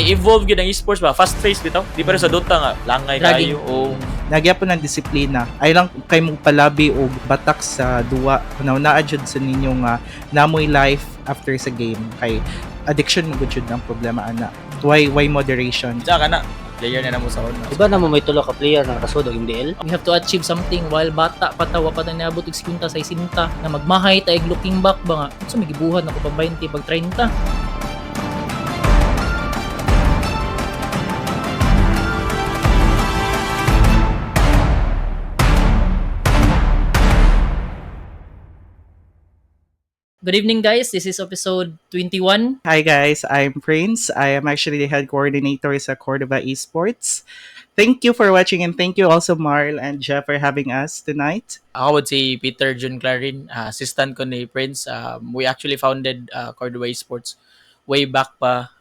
Ni-evolve gyud ang esports ba? Fast pace bitaw. Di pa rin sa Dota nga langay Dragging. kayo o Nagyapon ng disiplina. Ay lang kay mo palabi og batak sa duwa. Naa jud sa ninyo nga namoy life after sa game kay addiction mo gud jud ang problema ana. Why moderation? Tsaka na player na namo sa una. Diba na mo may tulo ka player na nakasud og MDL? We have to achieve something while bata pa ta, wa pa ta niabot og 50 sa 60 na magmahay ta ig looking back ba nga. Unsa may gibuhat nako pag 20, pag 30? Good evening, guys. This is episode 21. Hi guys, I'm Prince. I am actually the head coordinator sa Cordova Esports. Thank you for watching and thank you also Marl and Jeff for having us tonight. Ako would say Peter Jun Clarin, assistant ko ni Prince. We actually founded Cordova Esports way back pa.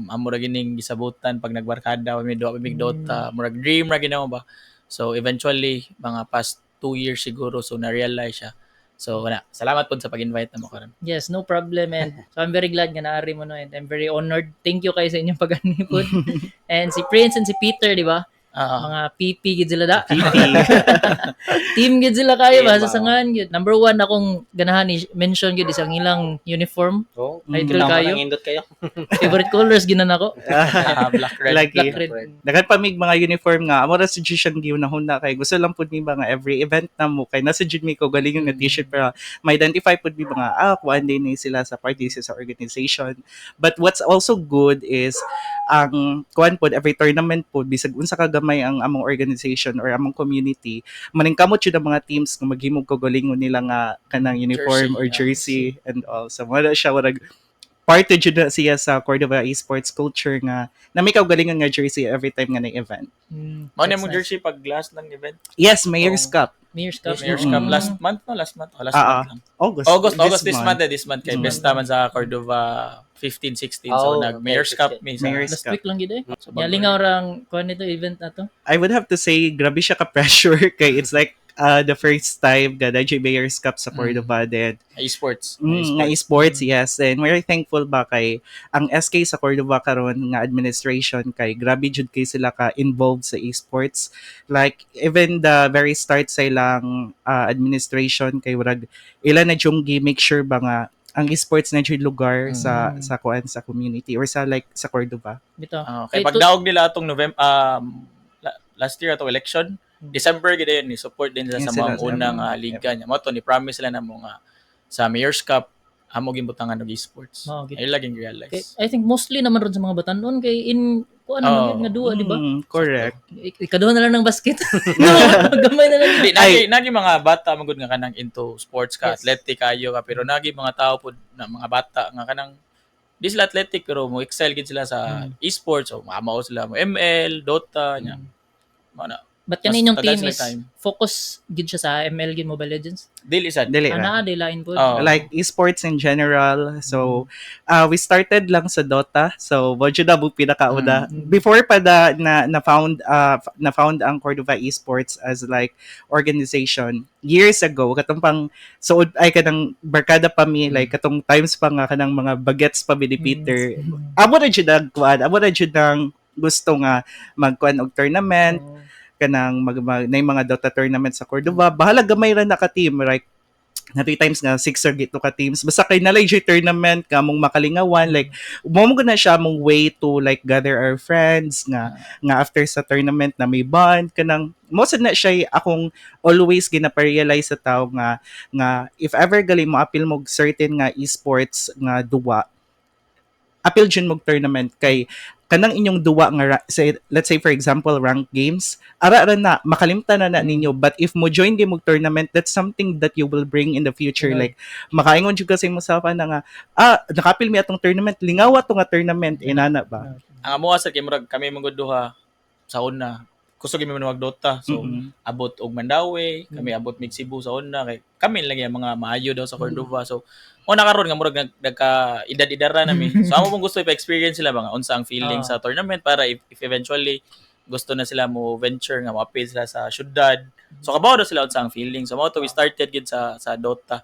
Amo ra gining gisabutan pag nagbarkada mi duwa mi Dota, murag dream ra ginawa ba. So eventually mga past 2 years siguro, so na-realize siya. So wala, salamat pod sa pag-invite namo karon. Yes, no problem. And so I'm very glad nga naari mo, no, and I'm very honored. Thank you kayo sa inyong pag-anipod. And si Prince and si Peter, di ba? Ah, Mga PP gid sila da. PP. Team gid sila kayo ba Team, sa sangan gid. Number one akong ganahan i mention gid is ang ilang uniform. Oh, Idol tama kayo. nang indot kayo. Favorite colors ginan ako. Black red. Lagi. Black, red. Daghan pa mig mga uniform nga amo ra sa jud siyang giunahuna kay gusto lang pud mi mga every event na mo kay nasa jud mi ko galing nga t-shirt pero ma-identify pud mi mga kuan din ni sila sa party sila sa organization. But what's also good is ang kuan pud every tournament pud, bisag unsa ka gamay ang among organization or among community, maningkamot jud ang mga teams nga maghimog kagalingon nila nga kanang uniform Jersey, or jersey and all. So wala siya, warag part jud na siya sa Cordova Esports culture nga na may kaugalingon nga jersey every time nga na event. Mao na That's mong nice. jersey pag last lang event. Yes, Mayor's Oh. Cup. Mayor's Cup. Mayor's Cup last month, no? Last month. Oh, last month lang. August. August, August this month, eh, this month kay Mm. best naman sa Cordova 15, 16. So Oh, nag Mayor's okay, Cup mi sa Mayor's Last Cup. week lang gid eh. sa Baguio. Yalingaw rang kuan nito event na to. I would have to say grabe siya ka pressure kay it's like the first time nga na Mayor's Cup sa Cordova then Esports. Nga esports, yes. And very thankful ba kay ang SK sa Cordova karon nga administration kay grabe jud kay sila ka involved sa esports. Like even the very start sa ilang administration kay murag ila na jung gi make sure ba nga ang esports na jud lugar sa sa kuan sa community or sa like sa Cordova. Bitaw. Ah, kay Kay pagdaog nila atong November, last year atong election, December gid yun, ni support din sila Yun sa sila mga sa unang mga- liga niya. Mo to ni promise sila na mga sa Mayor's Cup amo gimbutangan og esports. Mao gid. Ay laging Kay, realize. I think mostly naman ron sa mga batanon kay in kuan naman Oh. yun nga duwa, di ba? Correct. Ikaduha na lang ng basket. No, gamay na lang. Hindi nagi nagi mga bata magud nga kanang into sports ka, Yes. athletic kayo ka, pero nagi mga tao pud na mga bata nga kanang di sila athletic pero mo excel gid sila sa esports o mamao sila mo ML, Dota nya. Mao na. But Mas kanin yung tagal team sila is time. focus gid siya sa ML gid Mobile Legends. Dili sad. Dili ra. Ana di lain po. Oh. Like esports in general. So, we started lang sa Dota. So, mo jud na mo pinakauna. Before pa na found ang Cordova Esports as like organization years ago, katong pang so ay kanang barkada pa mi, like katong times pa nga kanang mga bagets pa mi ni Peter. Amo na jud ang kuan, amo na jud ang gusto nga magkuan og tournament kanang mag na yung mga Dota tournament sa Cordova. Bahala gamay ra na ka team, like na three times nga six or gito ka teams, basta kay nalay jud tournament ka mong makalingawan, like mo mo na siya mong way to like gather our friends nga nga after sa tournament na may bond kanang mo sad na siya akong always ginapa-realize sa tao nga nga if ever gali mo apil mo og certain nga esports nga duwa, apil jud mo og tournament kay kanang inyong duwa nga say, let's say for example rank games, ara ra na makalimtan na na ninyo, but if mo join game og tournament, that's something that you will bring in the future. Right. Like makaingon jud ka sa imong self ana nga nakapil mi atong tournament, lingawa to nga tournament, inana ba. Ang amo sa kay murag kami mong duha sa una. Kusog mi mag Dota. So abot og Mandaue, kami abot mig Cebu sa una kay kami lang yung mga maayo daw sa Cordova. So una karon nga murag nagka edad-edara na mi. So amo mong gusto ipa-experience sila ba nga unsa ang feeling sa tournament para if eventually gusto na sila mo venture nga mo-appeal sila sa syudad. So kabaw daw sila unsa ang feeling. So mao to we started gid sa Dota.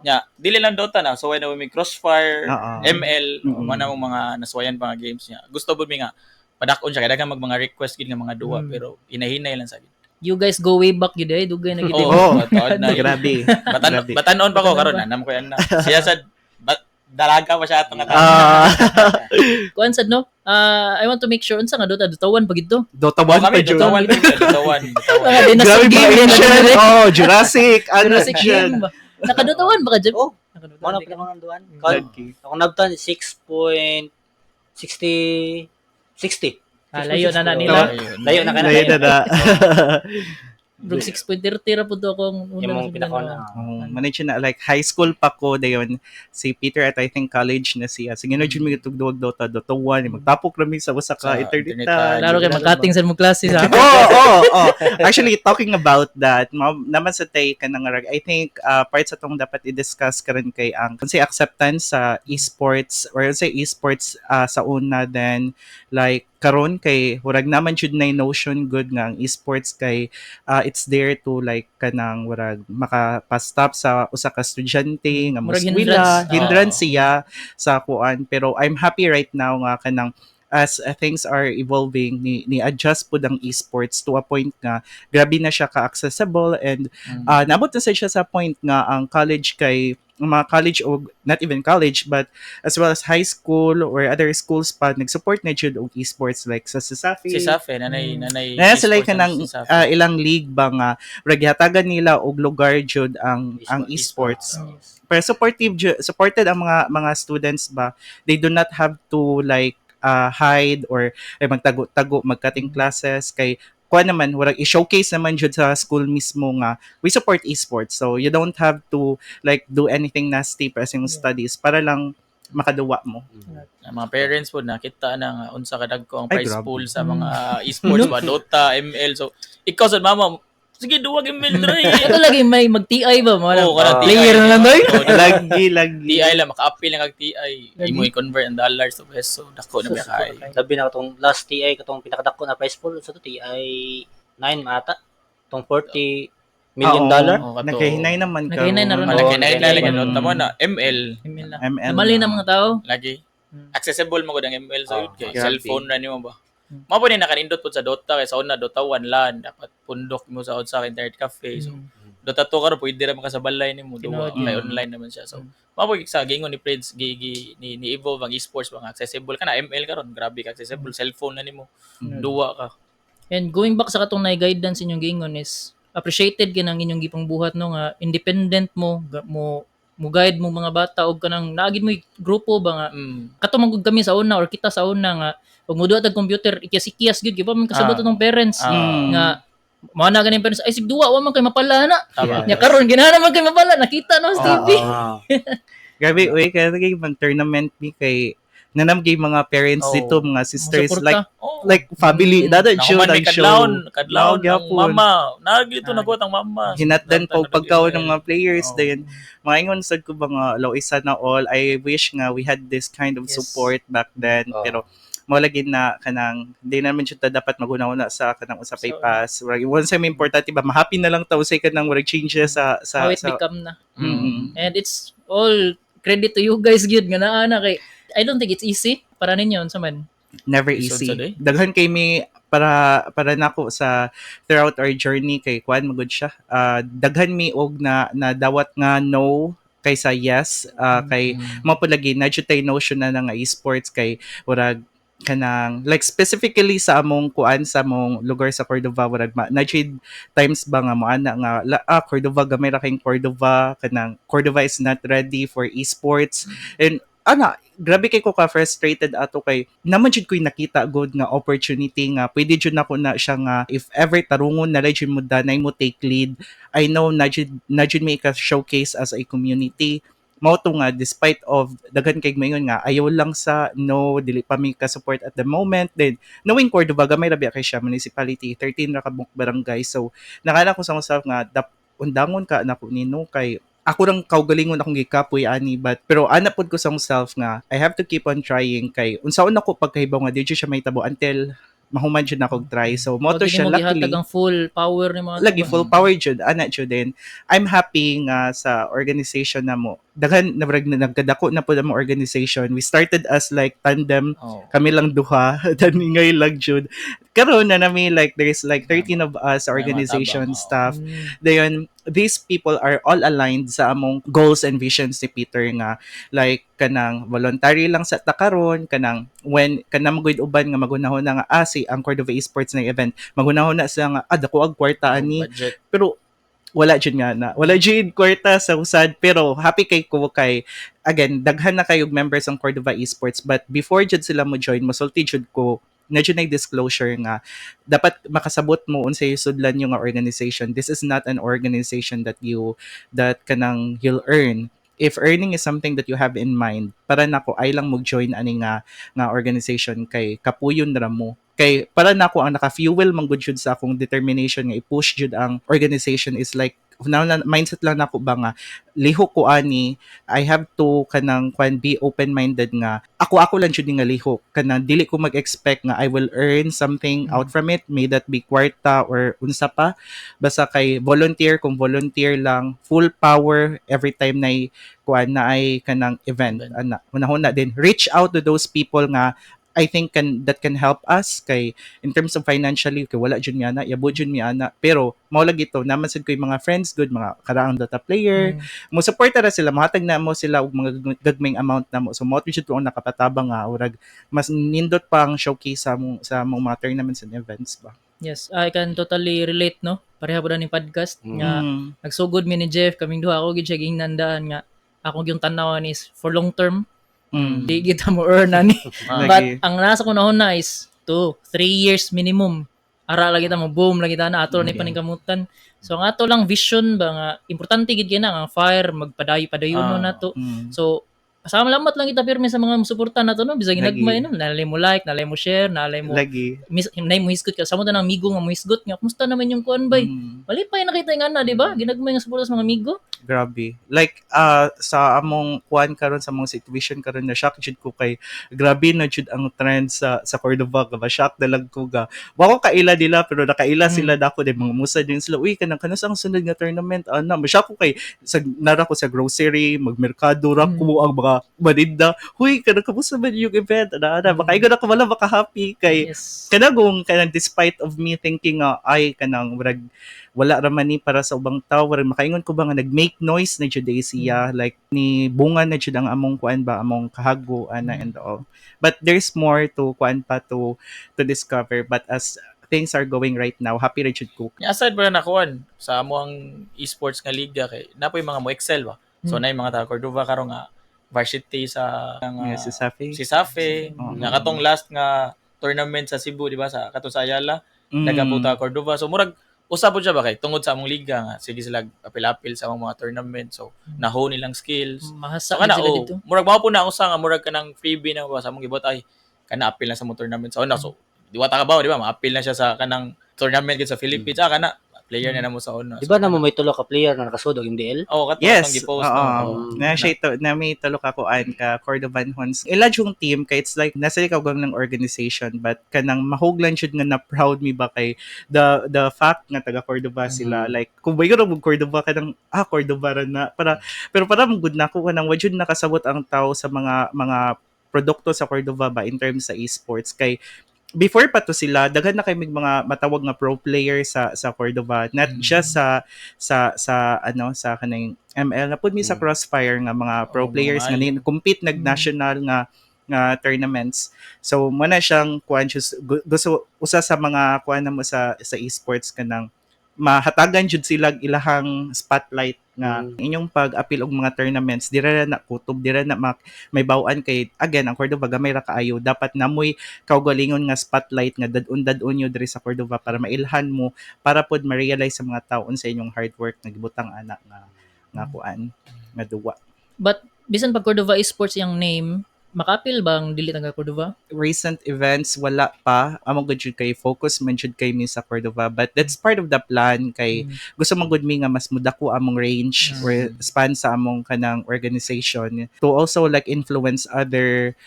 Nya, dili lang Dota na, so na mi Crossfire, ML, mo na mong mga nasuwayan pa nga games niya. Gusto pud mi nga padak-on siya kay daghan mag mga request gid nga mga duwa pero inahinay lang sa gid. You guys go way back gid ay, dugay na gid. Oo, oh, na. Grabe. Batan Grabe. batanon pa ko karon na namo ko yan na. Siya sad dalaga pa siya atong nga tao. Kuan sad no? Ah, I want to make sure unsa nga Dota, Dota 1 pa gid to. Dota 1 pa Kami jud. Dota 1, Dota 1, Dota 1. Mga dinosaur Grabe game ba din ancient? na. Oh, Jurassic. Ano Jurassic ancient. game ba? Naka Dota 1 ba ka, Jeff? Oh, Naka Dota mo na 1 pala ko nang duan. Lagi. Ako nabtan 6.60 60. Ah, layo na na nila. Layo na ka na. Layo na na. Bro, 6.30 ra pud to akong una Yung mong na pinakauna. Oh, manage na like high school pa ko dayon si Peter at I think college na siya. Sige na jud mi tugdog Dota Dota 1 magtapok rami sa usa ka Sa internet. internet. Laro kay magkating sa mong klase sa. Oo. Actually, talking about that, naman sa tay ka nang I think part sa tong dapat i-discuss karon kay ang say acceptance sa esports or say esports sa una, then like karon kay murag naman jud na notion good nga ang esports kay it's there to like kanang murag makapastop sa usa ka estudyante nga Murag mo hindrance. hindrance siya sa kuan, pero I'm happy right now nga kanang as things are evolving ni adjust pud ang esports to a point nga grabe na siya ka-accessible and naabot na sad siya sa point nga ang college kay ang mga college o not even college but as well as high school or other schools pa nag-support na jud og esports like sa Cesafi. Si Safe, nanay nanay Na sila esports ka ng ang si Safe. Ilang league ba nga raghatagan nila og lugar jud ang esports, pero supportive supported ang mga students ba. They do not have to like hide or ay magtago-tago, magkating classes kay kuha naman murag i-showcase naman jud sa school mismo nga we support esports, so you don't have to like do anything nasty para sa imong studies para lang makaduwa mo. Ang mga parents po nakita na nga unsa kadagko ang Ay, prize grabe. pool sa mga esports ba, Dota, ML. So ikaw sa mama, sige duwag ML dre. Ito lagi may mag-TI ba mo? Oo, kanang TI. Player na lang doy. Oo, Lagi, lagi. TI lang maka-appeal lang kag TI. Imo i-convert ang dollars to peso. Dako na ba kay. Labi na katong last TI katong pinakadako na prize pool sa to TI 9 ata. Tong 40 million Oo. dollar. Oo, kato. Nagkahinay naman ka. Nagkahinay na ron. Malaki Oo, na nagkahinay. lagi Dota mo na ML ML na. ML. Mali na mga tao. lagi. Accessible mo gud ang ML sa yun kay Grabe. cellphone na nimo ba. Mao po ni nakanindot pud sa Dota kay sa una Dota 1 lan dapat pundok mo sa sa internet cafe. So Dota 2 karon pwede ra man ka sa balay nimo duwa Tinuod. kay online naman siya. So mao po sa gingon ni Prince gi, gi ni evolve ang esports mga accessible kana ML karon grabe ka accessible, cellphone na nimo duwa ka. And going back sa katong na guidance inyong giingon is appreciated kinang inyong gipangbuhat no nga independent mo mo mo guide mo mga bata og kanang naagid mo grupo ba nga kato man gud kami sa una or kita sa una nga pag mo duwa tag computer ikyas-ikyas gyud kay pa man kasabot atong parents nga mao na ganing parents ay sig duwa wa man kay mapala na. Nya karon ginahan man kay mapala nakita no sa TV. Grabe, uy, kaya naging mag tournament mi kay nanamgay mga parents dito, mga sisters, Suporta. like Oh. like family, dada show Nakuman may lang show. kadlawon, kadlawon Mao ang gyapon. mama. Nagito nakuha ang mama. Hinatdan pa og pagkaon ng mga players Oo. then mga ingon sad ko ba nga law isa na all I wish nga we had this kind of support back then, pero mao lagi na kanang di naman siya ta dapat maguna-una sa kanang usapay So, pass. Murag once may importante ba mahappy na lang ta usay kanang murag changes sa How it sa become na. And it's all credit to you guys gyud nga naa na kay I don't think it's easy para ninyo unsa man. Never Lisod easy. sad eh. Daghan kay mi para nako sa throughout our journey kay kuan magud siya. Ah, daghan mi og na nadawat nga no kaysa yes, kay mao pud lagi na jud tay notion na nga esports kay murag kanang like specifically sa among kuan sa among lugar sa Cordova, murag na jud times ba nga moana nga Cordova gamay ra kayong Cordova, kanang Cordova is not ready for esports and ana grabe kay ko ka frustrated ato kay naman jud ko'y nakita good nga opportunity nga pwede jud nako na siya nga if ever tarungon na lang jud mo danay mo take lead. I know na jud may ka showcase as a community. Mao to nga despite of daghan kay maingon nga ayaw lang sa no dili pa mi ka support at the moment, then knowing Cordova gamay ra biya kay siya municipality, 13 ra ka buok barangay, so nakala ko sa myself nga dap undangon ka nako nino kay ako rang kaugalingon akong gikapoy ani, but pero ana pod ko sa akong self nga I have to keep on trying kay unsaon ako pagkahibaw nga di jud siya mahitabo until mahuman jud na kog try. So mo to Pag siya mo luckily gihatag ang full power ni mga lagi full power jud ana jud din. I'm happy nga sa organization na mo daghan na murag na nagkadako na pud ang organization. We started as like tandem, kami lang duha, then ngay lang jud. Karon na nami like there's like 13 of us May mga organization tabang, oo. Staff. Dayon these people are all aligned sa among goals and visions ni Peter nga like kanang voluntary lang sa takaron, kanang when kanang magud uban nga magunahon na nga si ang Cordova Esports na event, magunahon na sila nga dako ang kwarta ani, Budget. Pero wala jud nga na wala jud kwarta sa usad. Pero happy kay ko kay again daghan na kayo members ang Cordova Esports, but before jud sila mo join, mosulti jud ko na jud nay disclosure nga dapat makasabot mo unsay sudlan yung nga organization. This is not an organization that you that kanang you'll earn. If earning is something that you have in mind, para nako ay lang mo join ani nga nga organization kay kapuyon ra mo. Kay para nako ang naka-fuel man gud jud sa akong determination nga i-push jud ang organization is like now na, mindset lang nako ba nga lihok ko ani, I have to kanang kwan, be open-minded nga ako ako lang jud ni nga lihok, kanang dili ko mag-expect nga I will earn something out from it, may that be kwarta or unsa pa, basta kay volunteer kung volunteer lang, full power every time na kuan na ay kanang event. Event. Ana hunahuna din, reach out to those people nga I think can that can help us kay in terms of financially kay wala jud mi ana, yabo jud mi ana. Pero mao lagi to naman sad ko yung mga friends good, mga karaang Dota player, mo suporta ra sila, mohatag na mo sila og mga gagmayng amount na mo. So mo jud ko ang nakapatabang nga urag mas nindot pa ang showcase sa mong mga tournaments and events ba. Yes, I can totally relate, no? Pareha po na ni podcast nga nagsugod mi ni Jeff, kaming duha, ako gid siya gingnan nga akong yung tanawan is for long term, di kita mo earn ani. But Lagi. ang nasa ko na is 2, 3 years minimum. Ara lagi ta mo boom lagi ta na ato ni paningkamutan. So ang ato lang vision ba nga importante gid kay na ang fire magpadayo-padayon nato. So pasalamat lang kita pirmi sa mga suporta nato, no, bisag Lagi. ginagmay, no, nalay mo like, nalay mo share, nalay mo Lagi. mis, nay mo hisgot ka sa mo ng amigo nga mo hisgot nga kumusta naman yung kuan bay. Malipay nakita yung ana, di ba? Ginagmay nga suporta sa mga amigo. Grabe. Like sa among kuan karon, sa among situation karon, na shock jud ko kay grabe na jud ang trend sa Cordova ga ba, shock na lang ko ga. Wa ko kaila nila pero nakaila sila dako din, mga musa din sila. Uy, kanang kanos ang sunod nga tournament ana. Ma-shock ko kay sa nara ko sa grocery, magmerkado ra ko ang mga maninda. Huy, kanang kamusta man yung event ana ana. Makaingon ako wala maka happy kay kanagong kanang despite of me thinking nga ay kanang murag wala ra man ni para sa ubang tao, murag makaingon ko ba nga nag-make noise na jud siya, like ni bunga na jud ang among kuan ba, among kahago ana and all. But there's more to kuan pa to discover, but as things are going right now, happy ra jud ko. Aside pa na kuan sa amo ang esports nga liga kay napoy mga mo excel ba. So na mga taga Cordova karon nga varsity sa nga, Nga si Safi. Si Safe Oo. nga katong last nga tournament sa Cebu, di ba, sa kato sa Ayala, nagapunta Cordova. So murag usa po siya ba kay tungod sa among liga nga sige sila apil-apil sa among mga tournament, so na-hone nilang skills. Mahasa So kana gid sila oh, dito. Murag mao po na usa nga murag kanang freebie na ba sa among gibot ay kana apil na sa mo tournament sa una. So diwata ka ba, di ba, maapil na siya sa kanang tournament gid sa Philippines, kana player na namo sa una. Di ba na mo may tulo ka player na nakasud og MDL? Oh, kato Yes. atong gi-post, Oo. no? Oo. Na siya ito, na may tulo ka kuan ka Cordovan Hons. Ila yung team kay it's like nasa ikaw gang ng organization, but kanang mahuglan jud nga na proud mi ba kay the fact nga taga Cordova sila, like kung ba yun mo Cordova kanang Cordova ra na para, pero para mo good na ako kanang wa jud nakasabot ang tao sa mga produkto sa Cordova ba in terms sa esports. Kay before pa to sila, daghan na kay mig mga matawag nga pro player sa Cordova, not just sa ano, sa kaning ML na pud mi sa Crossfire nga mga pro Oo, players mga nga ni compete nag national nga nga tournaments. So mo na siyang kuan gusto usa sa mga kuan na mo sa esports kanang mahatagan jud sila ilahang spotlight nga inyong pag-apil og mga tournaments, dira ra na kutob, dira na may baw-an kay again ang Cordova gamay ra kaayo, dapat namoy kaugalingon nga spotlight nga dad-on dad-on nyo diri sa Cordova para mailhan mo, para pod ma-realize sa mga tao unsa inyong hard work nga gibutang ana nga nga kuan nga duwa. But bisan pag Cordova Esports yung name, Maka-apil ba ang dili taga Cordova? Recent events, wala pa. Amo gud jud kay focus man jud kay mi sa Cordova, but that's part of the plan kay gusto man gud mi nga mas mudako among range or span sa among kanang organization to also like influence other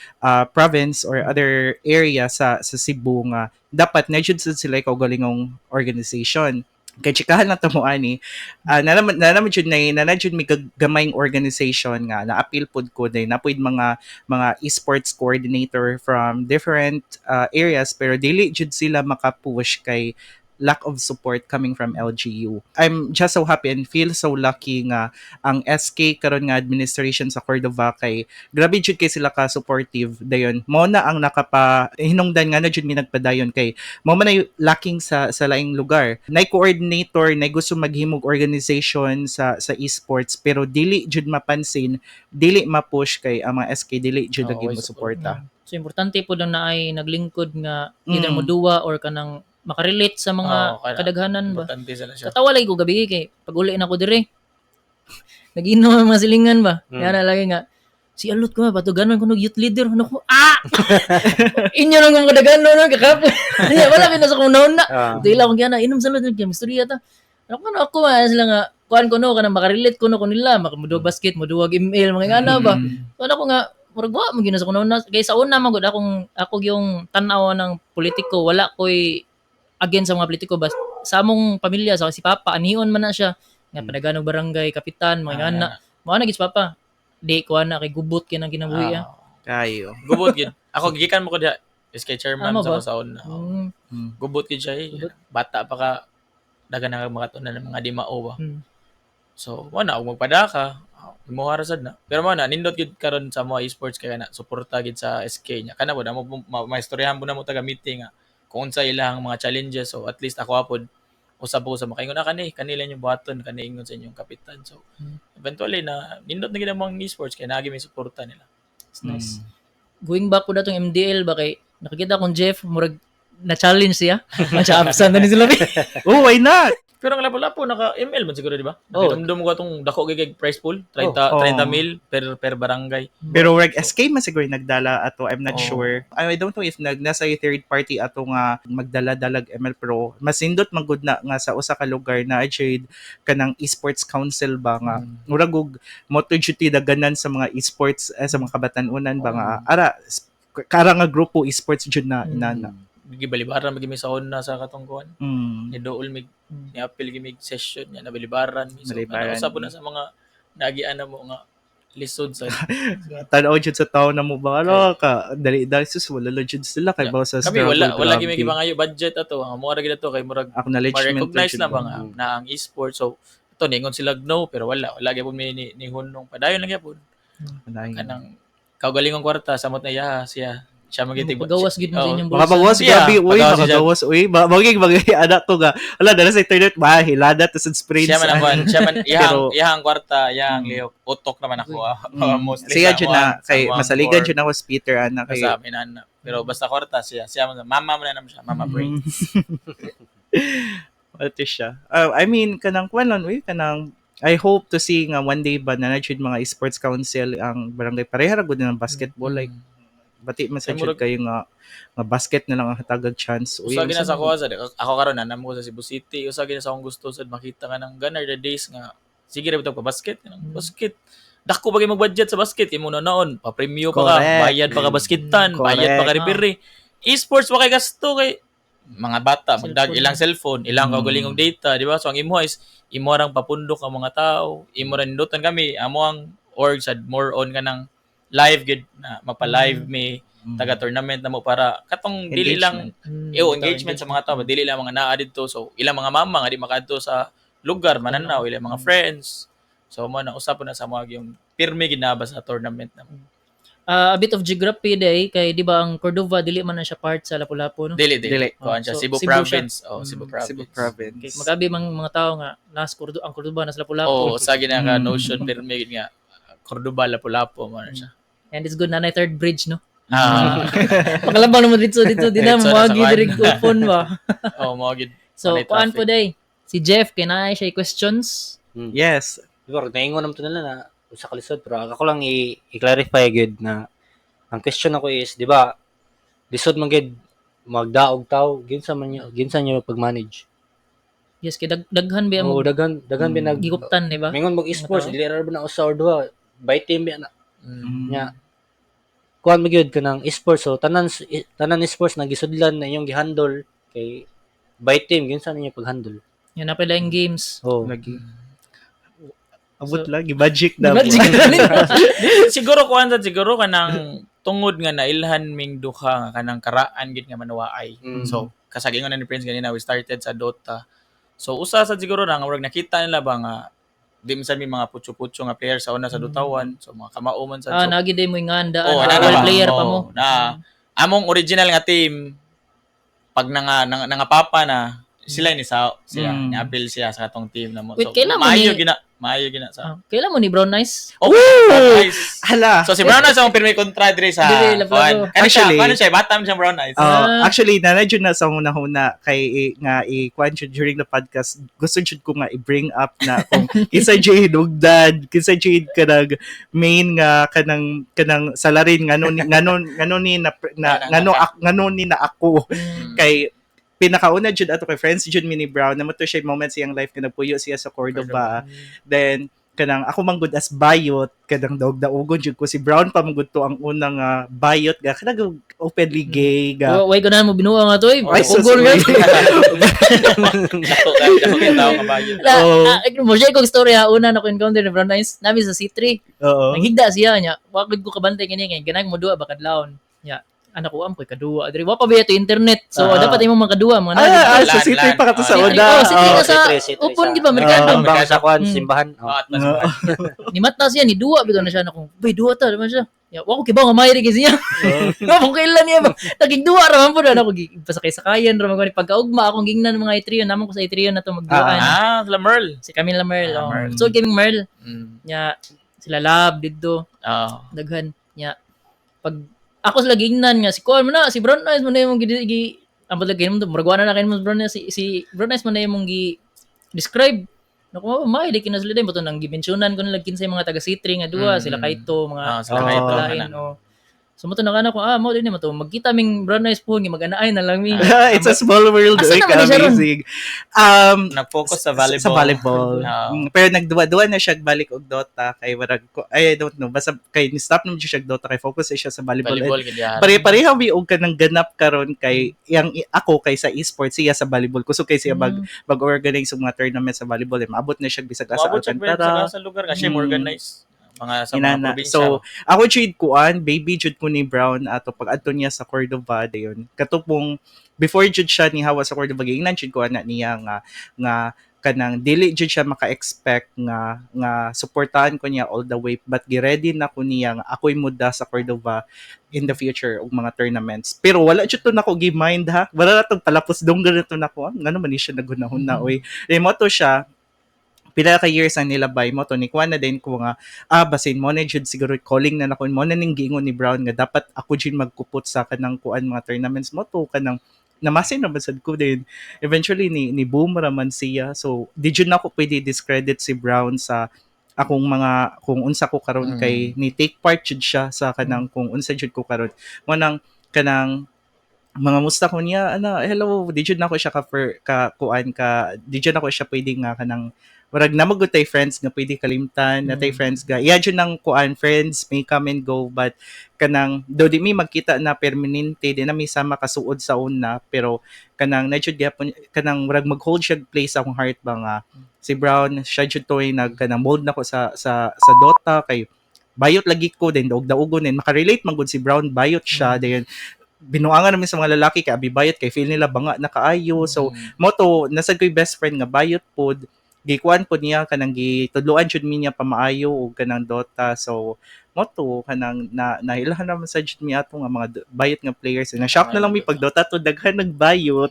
province or other area sa Cebu nga dapat na jud sad sila kaugalingong organization. Kay chikahan lang tamo ani, na naman jud na jud may gamayng organization nga na-appeal pod ko day na pod mga esports coordinator from different areas, pero dili jud sila makapush kay lack of support coming from LGU. I'm just so happy and feel so lucky nga ang SK karon nga administration sa Cordova kay grabe jud kay sila ka supportive dayon. Mo na ang nakapa hinungdan nga na jud mi nagpadayon kay mo man ay lacking sa laing lugar. Nay coordinator, nay gusto maghimog organization sa esports, pero dili jud mapansin, dili ma-push kay ang mga SK dili jud lagi way mo suporta. So importante po lang na ay naglingkod nga either moduwa or kanang makarelate sa mga Oo, kana. Kadaghanan ba. Importante sila siya. Katawa lagi ko gabi kay pag uli na ko dire. Nagiinom ang mga silingan ba. Yan na lagi nga si Alot ko ba patuganon ko youth leader ano ko ah inyo lang kung kadaghanon no kakapoy. Wala bin sa kung na. Dili akong gana inom sa lot kay istorya ta. Ano ko ako ah, sila nga kuan ko no kanang makarelate ko no ko nila makamuduwag basket, muduwag ML, mga ngana ba. So ano ko nga murag wa man gyud na sa kuno na kay sa una man gud akong ako yung tan-aw ng politiko, wala koy against sa mga politiko bas sa among pamilya sa si Papa anion man na siya nga padaganog barangay kapitan mga ngana mao na gid si Papa di ko na kay gubot kay nang kinabuhi ah. Kayo. Gubot gid. Ako gikan mo ko diha SK chairman Amo sa ba? sa una. Gubot gid siya eh. Gubot. Bata pa ka dagan na makatunan ng mga di mao ba. So, wala og magpadaka. Imuha ra sad na. Pero mo na nindot gid karon sa mga esports kay na suporta gid sa SK niya. Kana po na mo maistoryahan mo na mo taga meeting nga kung unsa ilang mga challenges, so at least ako apod usab ko sa makaingon na kani kanila inyong buhaton kani ingon sa inyong kapitan. So eventually na nindot na gid ang mga esports kay naagi may suporta nila. It's nice. Going back po datong MDL ba kay nakikita kong Jeff murag na challenge siya. Masya absent na ni sila. Oh, why not? Pero ang Lapu-Lapu naka ML man siguro, di ba? Oh. Nakitumdum ko atong dako gid kay prize pool, 30 Oh. 30 mil per barangay. Pero reg SK man siguro yung nagdala ato, I'm not Oo. sure. I don't know if nag nasa yung third party ato nga magdala dalag ML Pro. Mas nindot man gud na nga sa usa ka lugar na jud kanang esports council ba nga murag og mo to jud ti daganan sa mga esports sa mga kabatan-unan ba nga ara kara nga grupo esports jud na inana. Gibalibaran magi mi sa una sa katong kuan. Ni dool mig ni apil gimig session niya nabilibaran mi. So Nalibaran. usab po na sa mga nagian na mo nga lisod sa Tan-aw jud sa tao na mo ba ano ka dali dali sus wala la jud sila kay bawo sa kami wala struggle, wala grabe. gimi gipangayo budget ato ang mo ra gid ato kay murag Acknowledgement ma-recognize jud na ba nga na ang esports, so ito ningon sila no, pero wala wala gyapon mi ni hunong padayon lang gyapon Padayon. Kanang kaugalingong kwarta samot na iya siya siya magitig. Pagawas gid mo sa Oo. inyong bulsa. Makapagawas, Yeah, grabe, uy, pagawas siya. makagawas, uy. Maging bagay, anak ko nga. Ala, dala sa internet, ba, hilada, tas sa sprains. Siya man ang kuan, siya man iyang iyang kwarta, iyang lihok. Utok naman ako. Mostly Siya sa dyan na, sa kay, among masaligan core dyan ako si Peter, anak. Kay, sa amin ana. Pero basta kwarta siya, siya man mama man na naman siya, mama brain. What is siya? I mean, kanang kuan lang, uy, kanang, I hope to see nga one day ba na na jud mga esports council ang barangay pareha ra gud ng basketball, like bati man sa Ay, jud kayo nga nga basket na lang ang hatagag chance, uy. Usa gina unsa sa man- kuha sad ako karon na namo ko sa Cebu City, usa gina sa akong gusto sad makita ka ng gunner the days nga sige ra bitaw pa basket kanang basket. Dako pa kay mag-budget sa basket imo na naon, pa premyo pa ka, bayad pa ka basketan, bayad pa ka referee. Esports wa kay gasto kay mga bata magdag Cellphone. ilang cellphone, ilang kaugalingong data, di ba? So ang imo is imo rang papundok ang mga tao, imo ra nindutan kami, amo ang org sad more on kanang live gid na magpa-live mi taga tournament na mo para katong dili lang engagement sa mga tao, dili lang mga naa didto. So ilang mga mama nga di makaadto sa lugar mananaw, ilang mga friends. So mo na usap na sa mga yung pirmi ginaba sa tournament na mo. Ah, a bit of geography day kay di ba ang Cordova dili man na siya part sa Lapu-Lapu no. Dili dili. Dili. Kuan siya So, Cebu, Cebu province. Oh, Cebu province. Cebu province. Kay magabi mang mga tao nga nas Cordo ang Cordova nas Lapu-Lapu. Oh, sa gina ka notion pirmi gid nga Cordoba Lapu-Lapu mo na siya. And it's good na third bridge no. Pakalabang naman dito dito di na Diretso na sa moagi kuan. diri kupon ba. Oh, mo gid. So Walay kuan traffic. po day. Si Jeff kay naay siya questions. Yes. Di ba, naingon naman to nila na usa ka lisod, pero ako lang i-clarify good na Ang question ako is, di ba, lisod man gid magdaog tao, ginsa man niyo, ginsa niyo pag-manage? Yes, kay daghan ba Oo, mo daghan daghan ba nag giguptan, di ba? Mingon mag esports, Mga tao. dili ra ba na usa or duha, by team ba na. Nya. Kuan man gyud kanang esports, so tanan tanan esports na gisudlan na inyong gihandle kay by team ginsa ninyo pag-handle? Yan na pala yung games. Oh. Lagi. Abot So- lang, magic na. Magic na rin. Siguro kuan sad, siguro kanang tungod nga nailhan ming duha nga kanang karaan gid nga manuwaay. So kasagingon na ni Prince ganina, we started sa Dota. So usa sad siguro na nga murag nakita nila ba nga di minsan may mga putyo-putyo nga player sa una sa Dota 1, so mga kamao man sad. Ah, So, nagi day mo yung ngandaan. oh, Ah, na well ba? player pa Oo, mo. Na among original nga team pag nangapapa na sila ni sa sila ni appeal siya sa katong team na mo. Wait, So kailan mo maayo gina, maayo gina sa. Ah, kailan mo ni Brown Nice? Oh, Brown Eyes. Hala. So si Brown Eyes ang pirmi kontra diri sa Diri, Lapu-Lapu. kuan. Kano siya, Actually- kano siya, bata man siya Brown Eyes. Actually, na jud na sa una-una kay nga i-kuan jud during the podcast, gusto jud ko nga i-bring up na kung kinsa jud hinugdan, kinsa jud kanang main nga kanang kanang salarin ngano ni na, na ngano ngano ni na ako kay pinakauna jud ato kay friends jud Mini Brown na mo to siya moment siyang life nga nagpuyo siya sa Cordoba. Then kanang ako man gud as bayot, kanang daog daugon jud ko si Brown pa man gud to ang unang bayot ga kanang openly gay ga. Way ko na mo binuha nga to eh. Ay, sus, Ugol nga. uy. Dako ka, dako kay tao nga bayot. Oo. Ah, mo share kong story ha. Una na ko encounter ni Brown Nice. Nami sa C3. Oo. Nanghigda siya niya. Wa gud ko kabantay kini kay ganang mo duwa ba kadlawon. Nya. Anak ko am koy kaduwa. Diri wa pa ba ito internet. So dapat imong makadua mga Ah, na. sa Lan, C3 lan. pa ka to sa Ah, una. Oh, C3 Oo. na sa C3, C3 upon sa- gid ba merkado. Ambang sa kuan Mm. simbahan. Oh. Oh, atlas. Oo. Ni mata siya ni duwa bitaw na siya na kung, "Bay duwa ta," naman siya. Ya, wa ko kibaw nga mayri kay siya. Wa ko kailan niya ba. Nagigduwa ra man pud ana ko pasakay-sakayan ra man ko ni pagkaugma akong gingnan mga i-trio naman ko sa i-trio na to magduaan. Ah, sila Merle. Si Camille la Merle. Ah, Oh. Merle. So gaming Merle nya sila Lab didto Oo. daghan nya pag ako sila gingnan nga si Kuan mo na si Brown Eyes mo na imong gi, gi ambot lagi mo murag wala na kay mo Brown Eyes si, si Brown Eyes mo na imong gi describe. Naku, may di kina sila din buto nang gimensyonan ko nila kinsay mga taga C3 nga duwa sila Kaito mga Ah, sila Oo. Kaito. lain Ana. oh. So mo to na ko ah mo din mo to magkita ming Brown Eyes po nga mag-anaay na lang mi. It's a small world. Asa Uy, naman ni siya ron? amazing. Nag-focus sa volleyball. Sa volleyball. Oo. Pero nagduwa-duwa na siya balik og Dota kay warag ko. Ay, I don't know. Basta kay ni stop naman siya og Dota kay focus siya sa volleyball. Volleyball gid yan. Pare-pareha mi og kanang ganap karon kay yang ako kay sa esports siya sa volleyball. Kusog kay siya mag-organize og mga tournament sa volleyball. Eh, maabot na siya bisag asa Umabot siya Alcantara. sa lugar kasi mo organize mga sa mga Inana. probinsya. So, ako jud kuan, baby jud ko ni Brown ato pag adto niya sa Cordova dayon. Katupong before jud siya ni hawa sa Cordova giingnan jud ko ana niya nga nga kanang dili jud siya maka-expect nga nga suportahan ko niya all the way, but gi-ready na ko niya nga ako'y muda sa Cordova in the future og mga tournaments. Pero wala jud to nako gi-mind ha. Wala na tong palapos donggan na to nako. Ah, ngano man ni siya naghunahon na oy. Remoto siya pila ka years ang nilabay mo to ni kuan na din ko nga basin mo na jud siguro calling na nako mo na ning giingon ni Brown nga dapat ako jud magkupot sa kanang kuan mga tournaments mo to kanang namasin na sad ko din eventually ni ni boom ra man siya, so di jud nako pwede discredit si Brown sa akong mga kung unsa ko karon kay ni take part jud siya sa kanang kung unsa jud ko karon mo nang kanang mga musta ko niya ana hello di jud nako siya ka, ka kuan ka di jud nako siya pwede nga kanang murag namagod tay friends nga pwede kalimtan na tay friends ga iya jud nang kuan friends may come and go, but kanang do di mi magkita na permanente di na mi sama kasuod sa una, pero kanang na jud gyapon kanang murag mag-hold siya place sa akong heart ba nga si Brown siya jud toy nag kanang mold nako sa sa sa Dota kay bayot lagi ko din daog daugon din makarelate man gud si Brown bayot siya dayon binuangan namin sa mga lalaki kay abi bayot kay feel nila banga na kaayo, so mo to nasad ko'y best friend nga bayot pod gikuan pod niya kanang gitudloan jud mi niya pamaayo og kanang Dota, so mo to kanang na nailhan naman sa jud mi ato nga mga bayot nga players na shock na lang mi pag Dota to daghan nagbayot,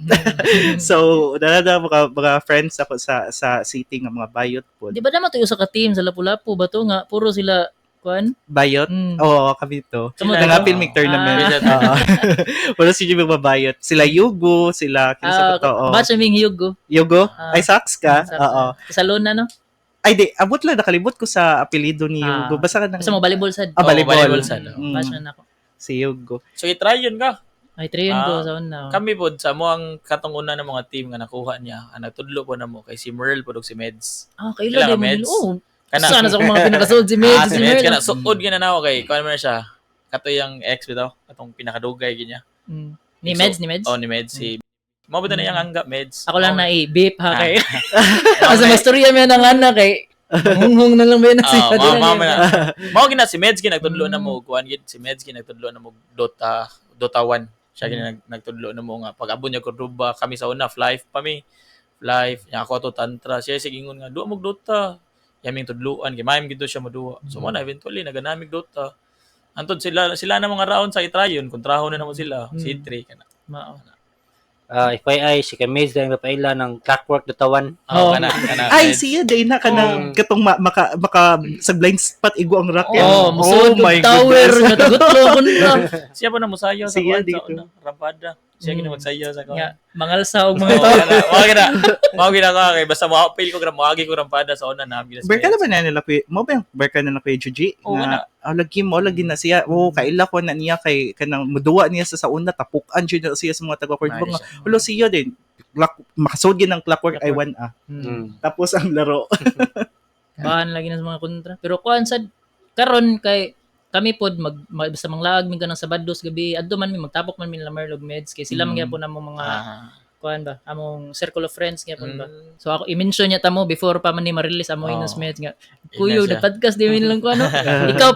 so dala mga mga friends ako sa sa city nga mga bayot pod. Di ba naman to usa ka team sa Lapu-Lapu ba to nga puro sila kuan? Bayot. Oo, kami to. Kamo Sila- to? Nangapil mig tournament. Ah. Oo. Wala si Jimmy mabayot. Sila Yugo, sila kinsa Ah, pa to? Oh. batch aming Hugo. Yugo? Ah. Ay, socks ka? Socks. Oo. Sa Lona no? Ay, di. Abot lang. Nakalibot ko sa apelido ni Ah. Yugo. Basta ka nang Basta mo volleyball sad. Ah, Oo, volleyball. volleyball sad, oh. Batch na nako. Si Hugo. So i-try yun ka. Ay, trayon ko Ah, sa una. Kami pod sa mo ang katong una ng mga team nga nakuha niya, ang nagtudlo po namo kay si Merle pod ug si Meds. Ah, kaila Kailangan di mo. meds. Oh, Kana sana sa akong mga pinakasold si Meds, Ah, si si Meds Merle. kana suod gyud na nako kay kuan man na siya. Kato yung ex bitaw, katong pinakadugay gyud niya. Ni Meds, ni Meds. Oh, ni Meds si Mao ba na iyang angga Meds? Ako lang Mao na i-beep ha kay. Mao Asa na- mastorya mi ang anak kay hunghong na lang ba na siya. Ah, mao mao na. Mao gina si Meds ginagtudlo na Mm. mo kuan gid si Meds ginagtudlo na mo Dota Dota 1. Siya gina nagtudlo na mo nga pag abot niya Cordoba kami sa una Flife pa mi. Flife nya ako to Tantra siya sige ingon nga duwa mo Dota. Yaming tudluan kay maayom gid to siya moduwa. So mo na eventually naganamig Dota. Antod sila sila na mga round sa itrayon kontraho na namo sila C3 kana. Mao. Ah, FYI, si Kamiz dahil napaila ng Clockwork Dota 1. Oh, Oh. kana kana. Ay, Meds. siya day na kanang katong maka, maka sa blind spot igo ang racket. Oh, musuod my og tower goodness. nga tagutlo kun na. Siya pa na mosayaw sa Siya kuan sa dito. una, rampada. Siya gina magsayaw sa kuan. Nga mangalsa og mga Oo, tao. kana. Mao gina. Mao gina ka kay basta mo appeal ko gram moagi ko rampada sa una na gina. si Berka Meds. na ba na nila kuya? Mo ba yung berka na nila kuya Juji? Oo, Nga, ah, lagi mo, lagi na siya. Oo, kaila ko na niya kay kanang muduwa niya sa una tapukan jud na siya sa mga taga Cordova Nice. nga. Hulo siya din. Clock, makasod gid ng Clockwork ay 1A. Tapos ang laro. Bahan lagi na sa mga kontra. Pero kuan sad karon kay kami pod mag, mag basta manglaag mi kanang Sabados gabi adto man mi magtapok man mi nila Merlog Meds kay sila man gyapon among mga kuan ba among circle of friends gyapon ba. So ako i-mention niya tamo before pa man ni ma-release amo Oo. inos meds nga Ina kuyo siya. na podcast di min lang kuan no. Ikaw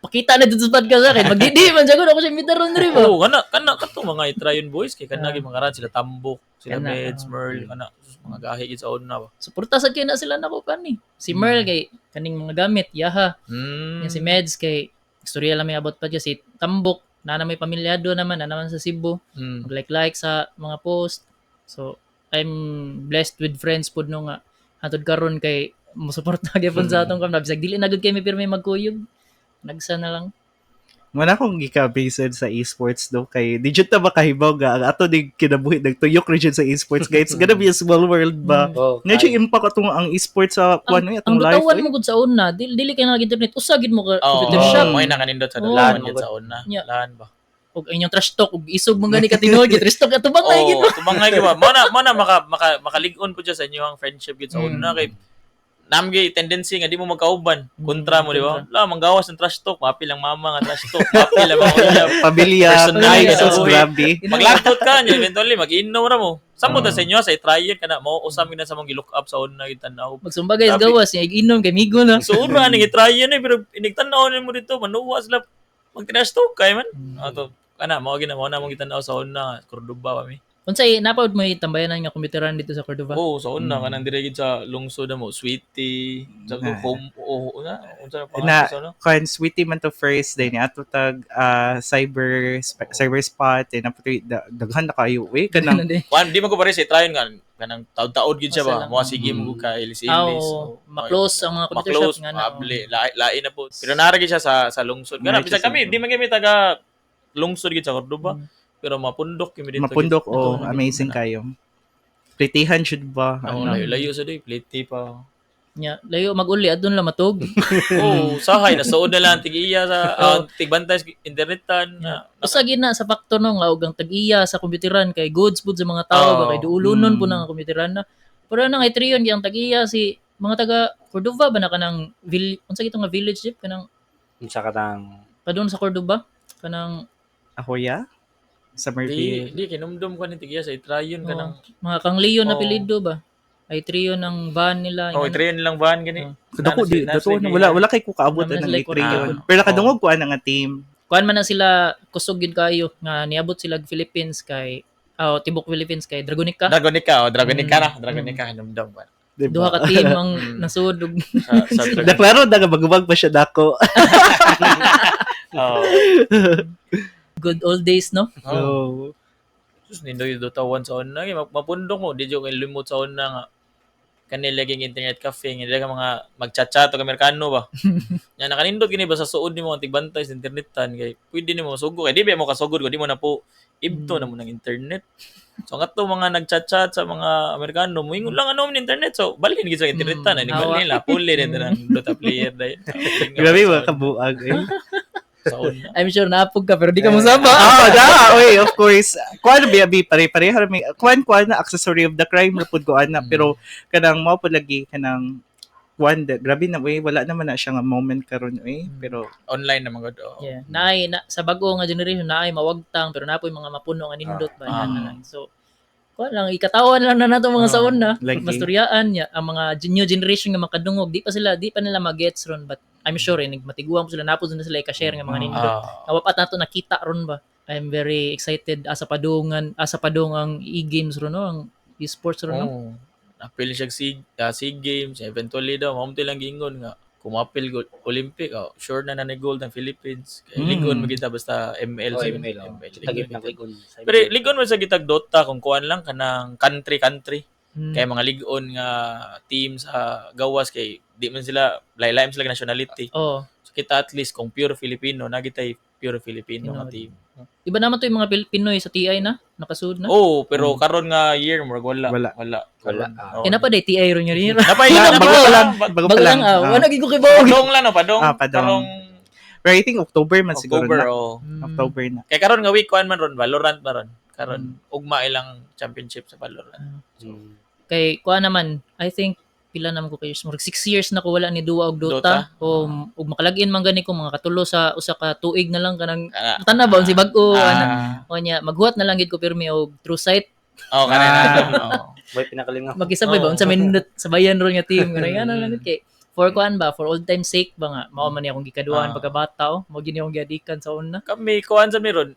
pakita na dito sa podcast sa akin. Magdidi man jud ako siya imitaron diri ba. Oo, kana kana kato mga itrayon boys kay kana Ah. gyud mga ran sila Tambok, sila Kana, Meds, ah. Merle, kana sus, mga gahi gid sa una ba. Suporta sad kay na sila nako pa ni. Si Merle kay kaning mga gamit yaha. Yung si Meds kay istorya lang may about pa si Tambok na na may pamilyado naman na naman sa Cebu. Mag-like-like sa mga post. So, I'm blessed with friends pud no nga hantod karon kay mosuporta gyapon sa atong kamna bisag dili na gud kay mi pirmi magkuyog. Nagsa na lang. Wala akong gika-based sa esports do kay di jud ta makahibaw nga ang ato ning kinabuhi nagtuyok rin jud sa esports kay it's gonna be a small world ba. Oh, Nga jud impact atong ang esports sa kuan Ang, eh, ang atong life. dutawan eh. mo gud sa una, dili, dili kay nag-internet, usa gid mo ka Oo, computer Oh. shop. Mo na kanindot sa Oo. dalawan gid sa una. Yeah. Lahan ba. Ug inyong trash talk ug isog man gani ka tinuod, gi trash talk atubang na gid. Oo, tumangay gyud ba. Mo na maka, maka makalig-on po dyan sa inyong friendship gid sa una kay namgi tendency nga di mo magkauban. Kontra mo, di ba? La manggawas ng trash talk, maapil ang mama nga trash talk, maapil ang mga uyab. Pamilya, Personal, ay, ganun. sus, grabe. Maglagtot ka niya, eventually mag-inom ra mo. Samo ta sa inyo sa itryon kana mo usam gid na sa mong gi-look up sa una gid tan-aw. Magsumba guys Grabe. gawas, niya inom kay migo na. So ura ning itryon eh pero inigtan-aw nimo dito manuwa sila mag trash talk kay man. Ato kana mao gina mo na mong gitan-aw sa una Cordoba pa mi. Unsay napaud mo tambayanan nga komputeran dito sa Cordova? Oo, sa una Mm. kanang dire gid sa lungsod na mo, Sweetie, sa Na. home oh, una, unsa na Na- pangalan sa una? Kuan sweetie man to first then ato tag cyber cyber spot then ato daghan na kayo eh kanang Ano di? Kuan di man ko pare sa itryon nga kanang taud-taud gid siya Asa ba. lang. Mo sige mo ka ilis-ilis. Ah, oo. Ma-close ang mga computer Ma-close, shop nga na. oh. maable, lain na po. Pero nara gid siya sa lungsod. Kana Nara siya bisag sa kami di man kami taga lungsod gid sa Cordoba, pero mapundok kami dito. mapundok Ito, oh amazing kayo. Plitihan should ba? Oo, Ano? layo-layo sa day, plate pa. Nya, layo mag-uli adun lang matug. Oo, sahay nasuod na lang tig-iya sa tigbantay sa internetan. Na, Usa gid na sa faktor no nga og ang tag-iya sa komputeran kay goods pud sa mga tao ba Oo. kay duulonon Mm. po na nga komputeran na. Pero nang itriyon ang tag-iya si mga taga Cordova ba na kanang unsa gito nga village jeep kanang Unsa ka tang padung sa Cordova kanang Ako ya? Sa di Murphy. di kinumdum ko ni tig-iya sa itrayon Oo. kanang mga kang Leon na Oo. apelyido ba? Ay trio ng van nila. Oh, itrayon lang van gani. Dako di Nasa- dato na wala wala kay ko kaabot Wala ang sila itrayon. kuan. Pero nakadungog ko ana nga team. Kuan man na sila kusog gid kayo nga niabot sila og Philippines kay oh, tibok Philippines kay Dragonica. Dragonica, oh, Dragonica na, Dragonica hinumdum ko. Diba? Duha ka team ang Mm. nasud og Sa Dragonica. Naklaro na nga magubag pa siya dako. Oh. good old days no. Oh. So, Sus nindoy Dota 1 sa una kay mapundok mo di jud kay limot sa una nga kanila ging internet cafe nga dili ka mga magchat-chat og Amerikano ba. Nya nakanindot gini ba sa suod nimo ang tigbantay sa internetan kay pwede nimo masugo kay di ba mo kasugod ko di mo na po ibto na mo ng internet. So ang ato mga nagchat-chat sa mga Amerikano moingon lang ano man internet so balhin gid sa internetan ani Awa. balhin la puli din ng Dota player dai. grabe ba kabuag eh. Sa una. I'm sure naapog ka pero di ka mosaba. Oh, da, oy, of course. Kuan biya bi pare-pareho ra mi. Kuan kuan na accessory of the crime ra pud ko ana, pero kanang mao pud lagi kanang kuan grabe na oy, wala naman na siya nga moment karon oy, pero Online naman gud. Oh. Yeah. Naay na, sa bago nga generation naay mawagtang pero napoy mga mapuno nga nindot ba na lang. So kuan lang, ikatawan lang na nato mga sa una. Lagi. Masturyaan niya ang mga new generation nga makadungog, di pa nila magets ron, but I'm sure eh, nagmatiguan po sila, napod na sila ika-share nga mga nindot. Nga wa pa nato nakita ron ba. I'm very excited asa padung ang e-games ron, no, ang e-sports ron, no. Oh. Apil siya SEA Games, eventually daw mao lang giingon nga kung apil go Olympic, oh, sure na na ni gold ang Philippines. Kay ligon man kita basta ML Oh, sa ML. Oh. ML. Kita Ligon gid kita. ligon. Pero ligon man sa gitag Dota kung kuan lang kanang country country. Kay mga ligon nga team sa gawas kay di man sila lain-lain sila nationality. Oh, So kita at least kung pure Filipino, na kitay pure Filipino nga Tinuod. team. Iba naman to yung mga Pinoy sa TI na nakasud na. Oh, pero karon nga year murag wala. Wala. Wala. Wala. Karon, oh. Eh napa day TI ron yun. Napay Wala, na bago pa lang, bago Bago pa lang lang. ah, wala gid ko kibaw. Padong lang no, padong. Ah, padong. Karong Pero I think October man siguro October na. oh. October na. Kay karon nga week kuan man ron Valorant ba ron? Karon ugma ilang championship sa Valorant. Kay kuha naman, I think pila naman ko kayo, murag 6 years na ko wala ni duwa og Dota. Dota? O ug makalagin man gani ko mga katulo sa usa ka tuig na lang kanang Kana. tana ba si bag-o ana. Ah, O niya maghuwat na lang gid ko pirmi og true sight. oh, kana na. Oh. Boy pinakalingaw. Makisabay ba Oo. unsa may nindot sabayan ron nga team kanang ana lang gid kay for kuan ba, for old time sake ba nga mao man ni akong gikaduhan pagkabata, oh, mao gini akong giadikan sa una. Kami kuan sa meron.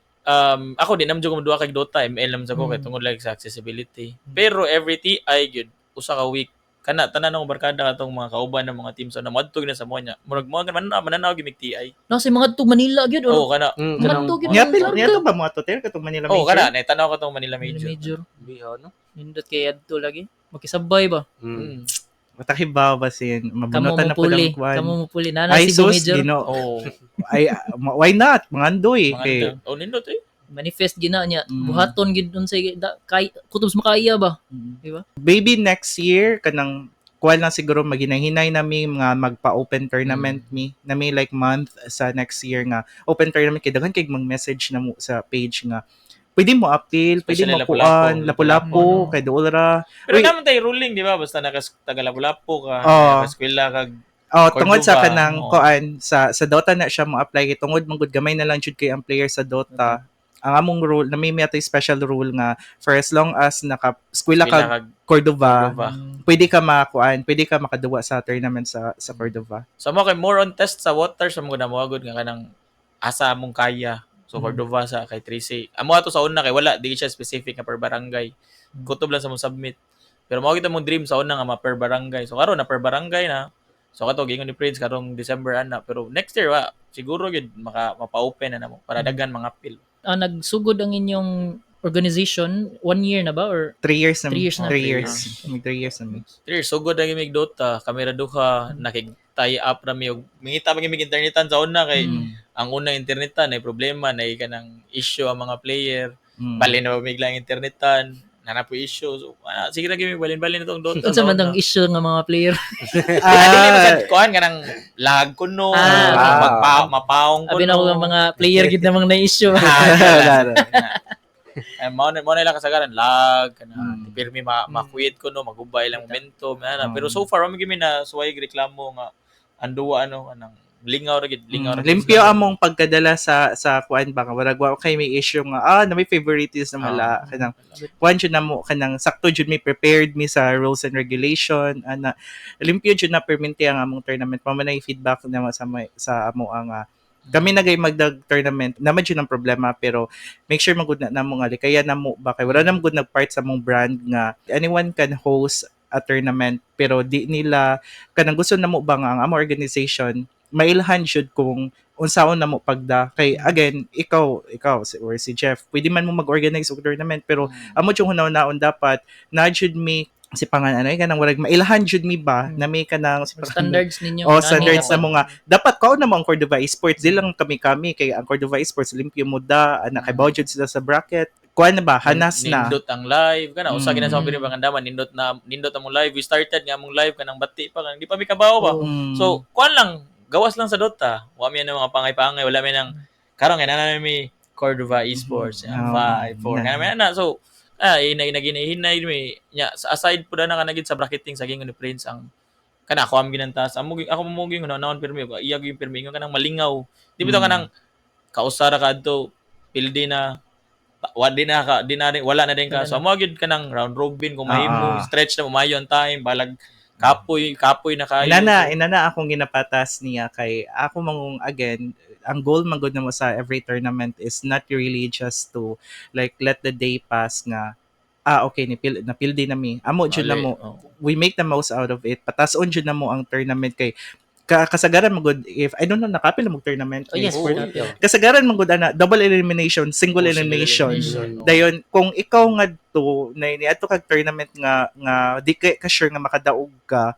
Ako di naman jud ko moduwa kay Dota, ML naman sa ko kay tungod like sa accessibility. Pero every TI gyud usa ka week kana tanan ng barkada katong mga kauban ng mga team sa so, namadtog na sa mo niya. Murag mo man mananaw gimik TI. No sa mga tug Manila gyud Oh, or kana. Mm, kanang Madto gyud Niya pil Larga. niya to ba mo ato ter katong Manila Oh, Major? kana naitanaw katong Manila Major. Major. Biha no. Nindot kay adto lagi. Makisabay ba? Matakibaw ba sin Kamo mabunutan mo na pud puli. ang kuan. Kamo mo puli. Nana Ay Cebu sus, Major. Ginoo. Oh, Ay why not? Mga andoy mga kay oh nindot eh. Manifest gina niya. Buhaton gid unsay kay kutob sa makaya ba? Di ba? Baby next year kanang kuan lang siguro maghinay-hinay na mi mga magpa-open tournament mi na may like month sa next year nga open tournament kay daghan kay mag-message na mo sa page nga pwede mo appeal, pwede Especially mo Lapu-Lapu. kuan, Lapu-Lapu, Lapu-Lapu, no? kay dool ra. Pero Uy. naman tayo ruling, di ba? Basta nakas taga Lapu-Lapu ka, Oo. nakaeskwela ka. Oh, tungod sa Cordova, kanang oo. kuan sa Dota na siya mo apply kay tungod man gud gamay na lang jud kay ang player sa Dota. Ang among rule, namimi atoy special rule nga for as long as naka eskwela ka Eskwela ka Cordova, Cordova. Pwede ka makakuan, pwede ka makaduwa sa tournament sa Cordova. So mo kay more on test sa water sa mga namuagod nga kanang asa among kaya. So Cordova sa kay 3C. Amo ato sa una kay wala di siya specific nga per barangay. Kutob lang sa mong submit. Pero mao kita mong dream sa una nga ma per barangay. So karon na per barangay na. So kato giingon ni Prince karong December ana pero next year wa siguro gyud maka mapa-open na namo para daghan mga appeal. Ah, nagsugod ang inyong organization one year na ba or 3 years na. 3 years na. 3 3 years. May 3 years na mi. 3 years sugod na gimig Dota, kamera duha, nakig tie up ra mi og mingita pa gimig internetan sa una kay ang unang internetan ay problema na kanang issue ang mga player. Balin na bigla ang internetan, na po issue. So, sige na gimi balin-balin na tong Dota. Unsa man tong issue nga mga player? Dili man sad kuan kanang lag kuno, magpa mapaong kuno. Abi na ko nga mga player gid namang na issue. Ah, Wala ra. Ay, mao na lang kasagaran lag kana pirmi ma makuit kuno, magubay lang momentum na, na. Pero so far wa gimi na suway reklamo nga ang duwa ano kanang lingaw ra gid, lingaw ra gid. Limpyo among pagkadala sa kuan ba nga warag wa kay may issue nga na may favoritism na wala kanang kuan jud na mo kanang sakto jud mi prepared mi sa rules and regulation ana, limpyo jud na perminti ang among tournament. Mao man ay feedback na sa amo ang kami na gay magdag tournament naman jud ang problema, pero make sure magud na namo nga kaya namo ba kay wala na gud nagpart sa among brand nga anyone can host a tournament, pero di nila kanang gusto namo ba nga ang among organization mailhan jud kung unsaon na mo pagda kay again ikaw si, or si Jeff pwede man mo mag-organize og tournament, pero amo jud hunaw-naon dapat na jud mi si pangan ano kanang warag mailhan jud mi ba na may kanang si pangan- Standards ninyo. Oh, Nani standards na dapat. mo nga. Dapat kao na mo ang Cordova Esports. Di lang kami-kami. Kay ang Cordova Esports, limpyo mo da. Anak, kay jud sila sa bracket. Kuan na ba? Hanas na. Nindot ang live kana usa gina sa mm. Pangandaman nindot na nindot among live. We started nga among live kanang bati pa kanang di pa mi kabaw ba. So kuan lang Gawas lang sa Dota. Wa mi ng mga pangay-pangay, wala mi nang karon kay na mi Cordova Esports, 5 4 kana mi na. So hinay naginahinay mi nya sa aside po na kanagid sa bracketing sa gingon ni Prince ang kana ako am ginantas amo ako mo ging naon pirmi iya gyud pirmi ingon kanang malingaw di bitaw kanang kausara ka adto pildi na wa di na ka di na wala na din ka. So amo gyud kanang round robin kung mahimo stretch na mayo ang time balag kapoy kapoy na kayo. Inana akong ginapatas niya kay ako mangong again ang goal man gud namo sa every tournament is not really just to like let the day pass nga okay ni pil napildi na mi amo jud na mo, we make the most out of it, patason jud na mo ang tournament kay kasagaran man gud if I don't know nakapil mo tournament. Oh, yes. Oo. Kasagaran man gud ana double elimination, single Oh, single elimination. elimination. Dayon kung ikaw ngadto na niadto kag tournament nga nga di ka sure nga makadaog ka,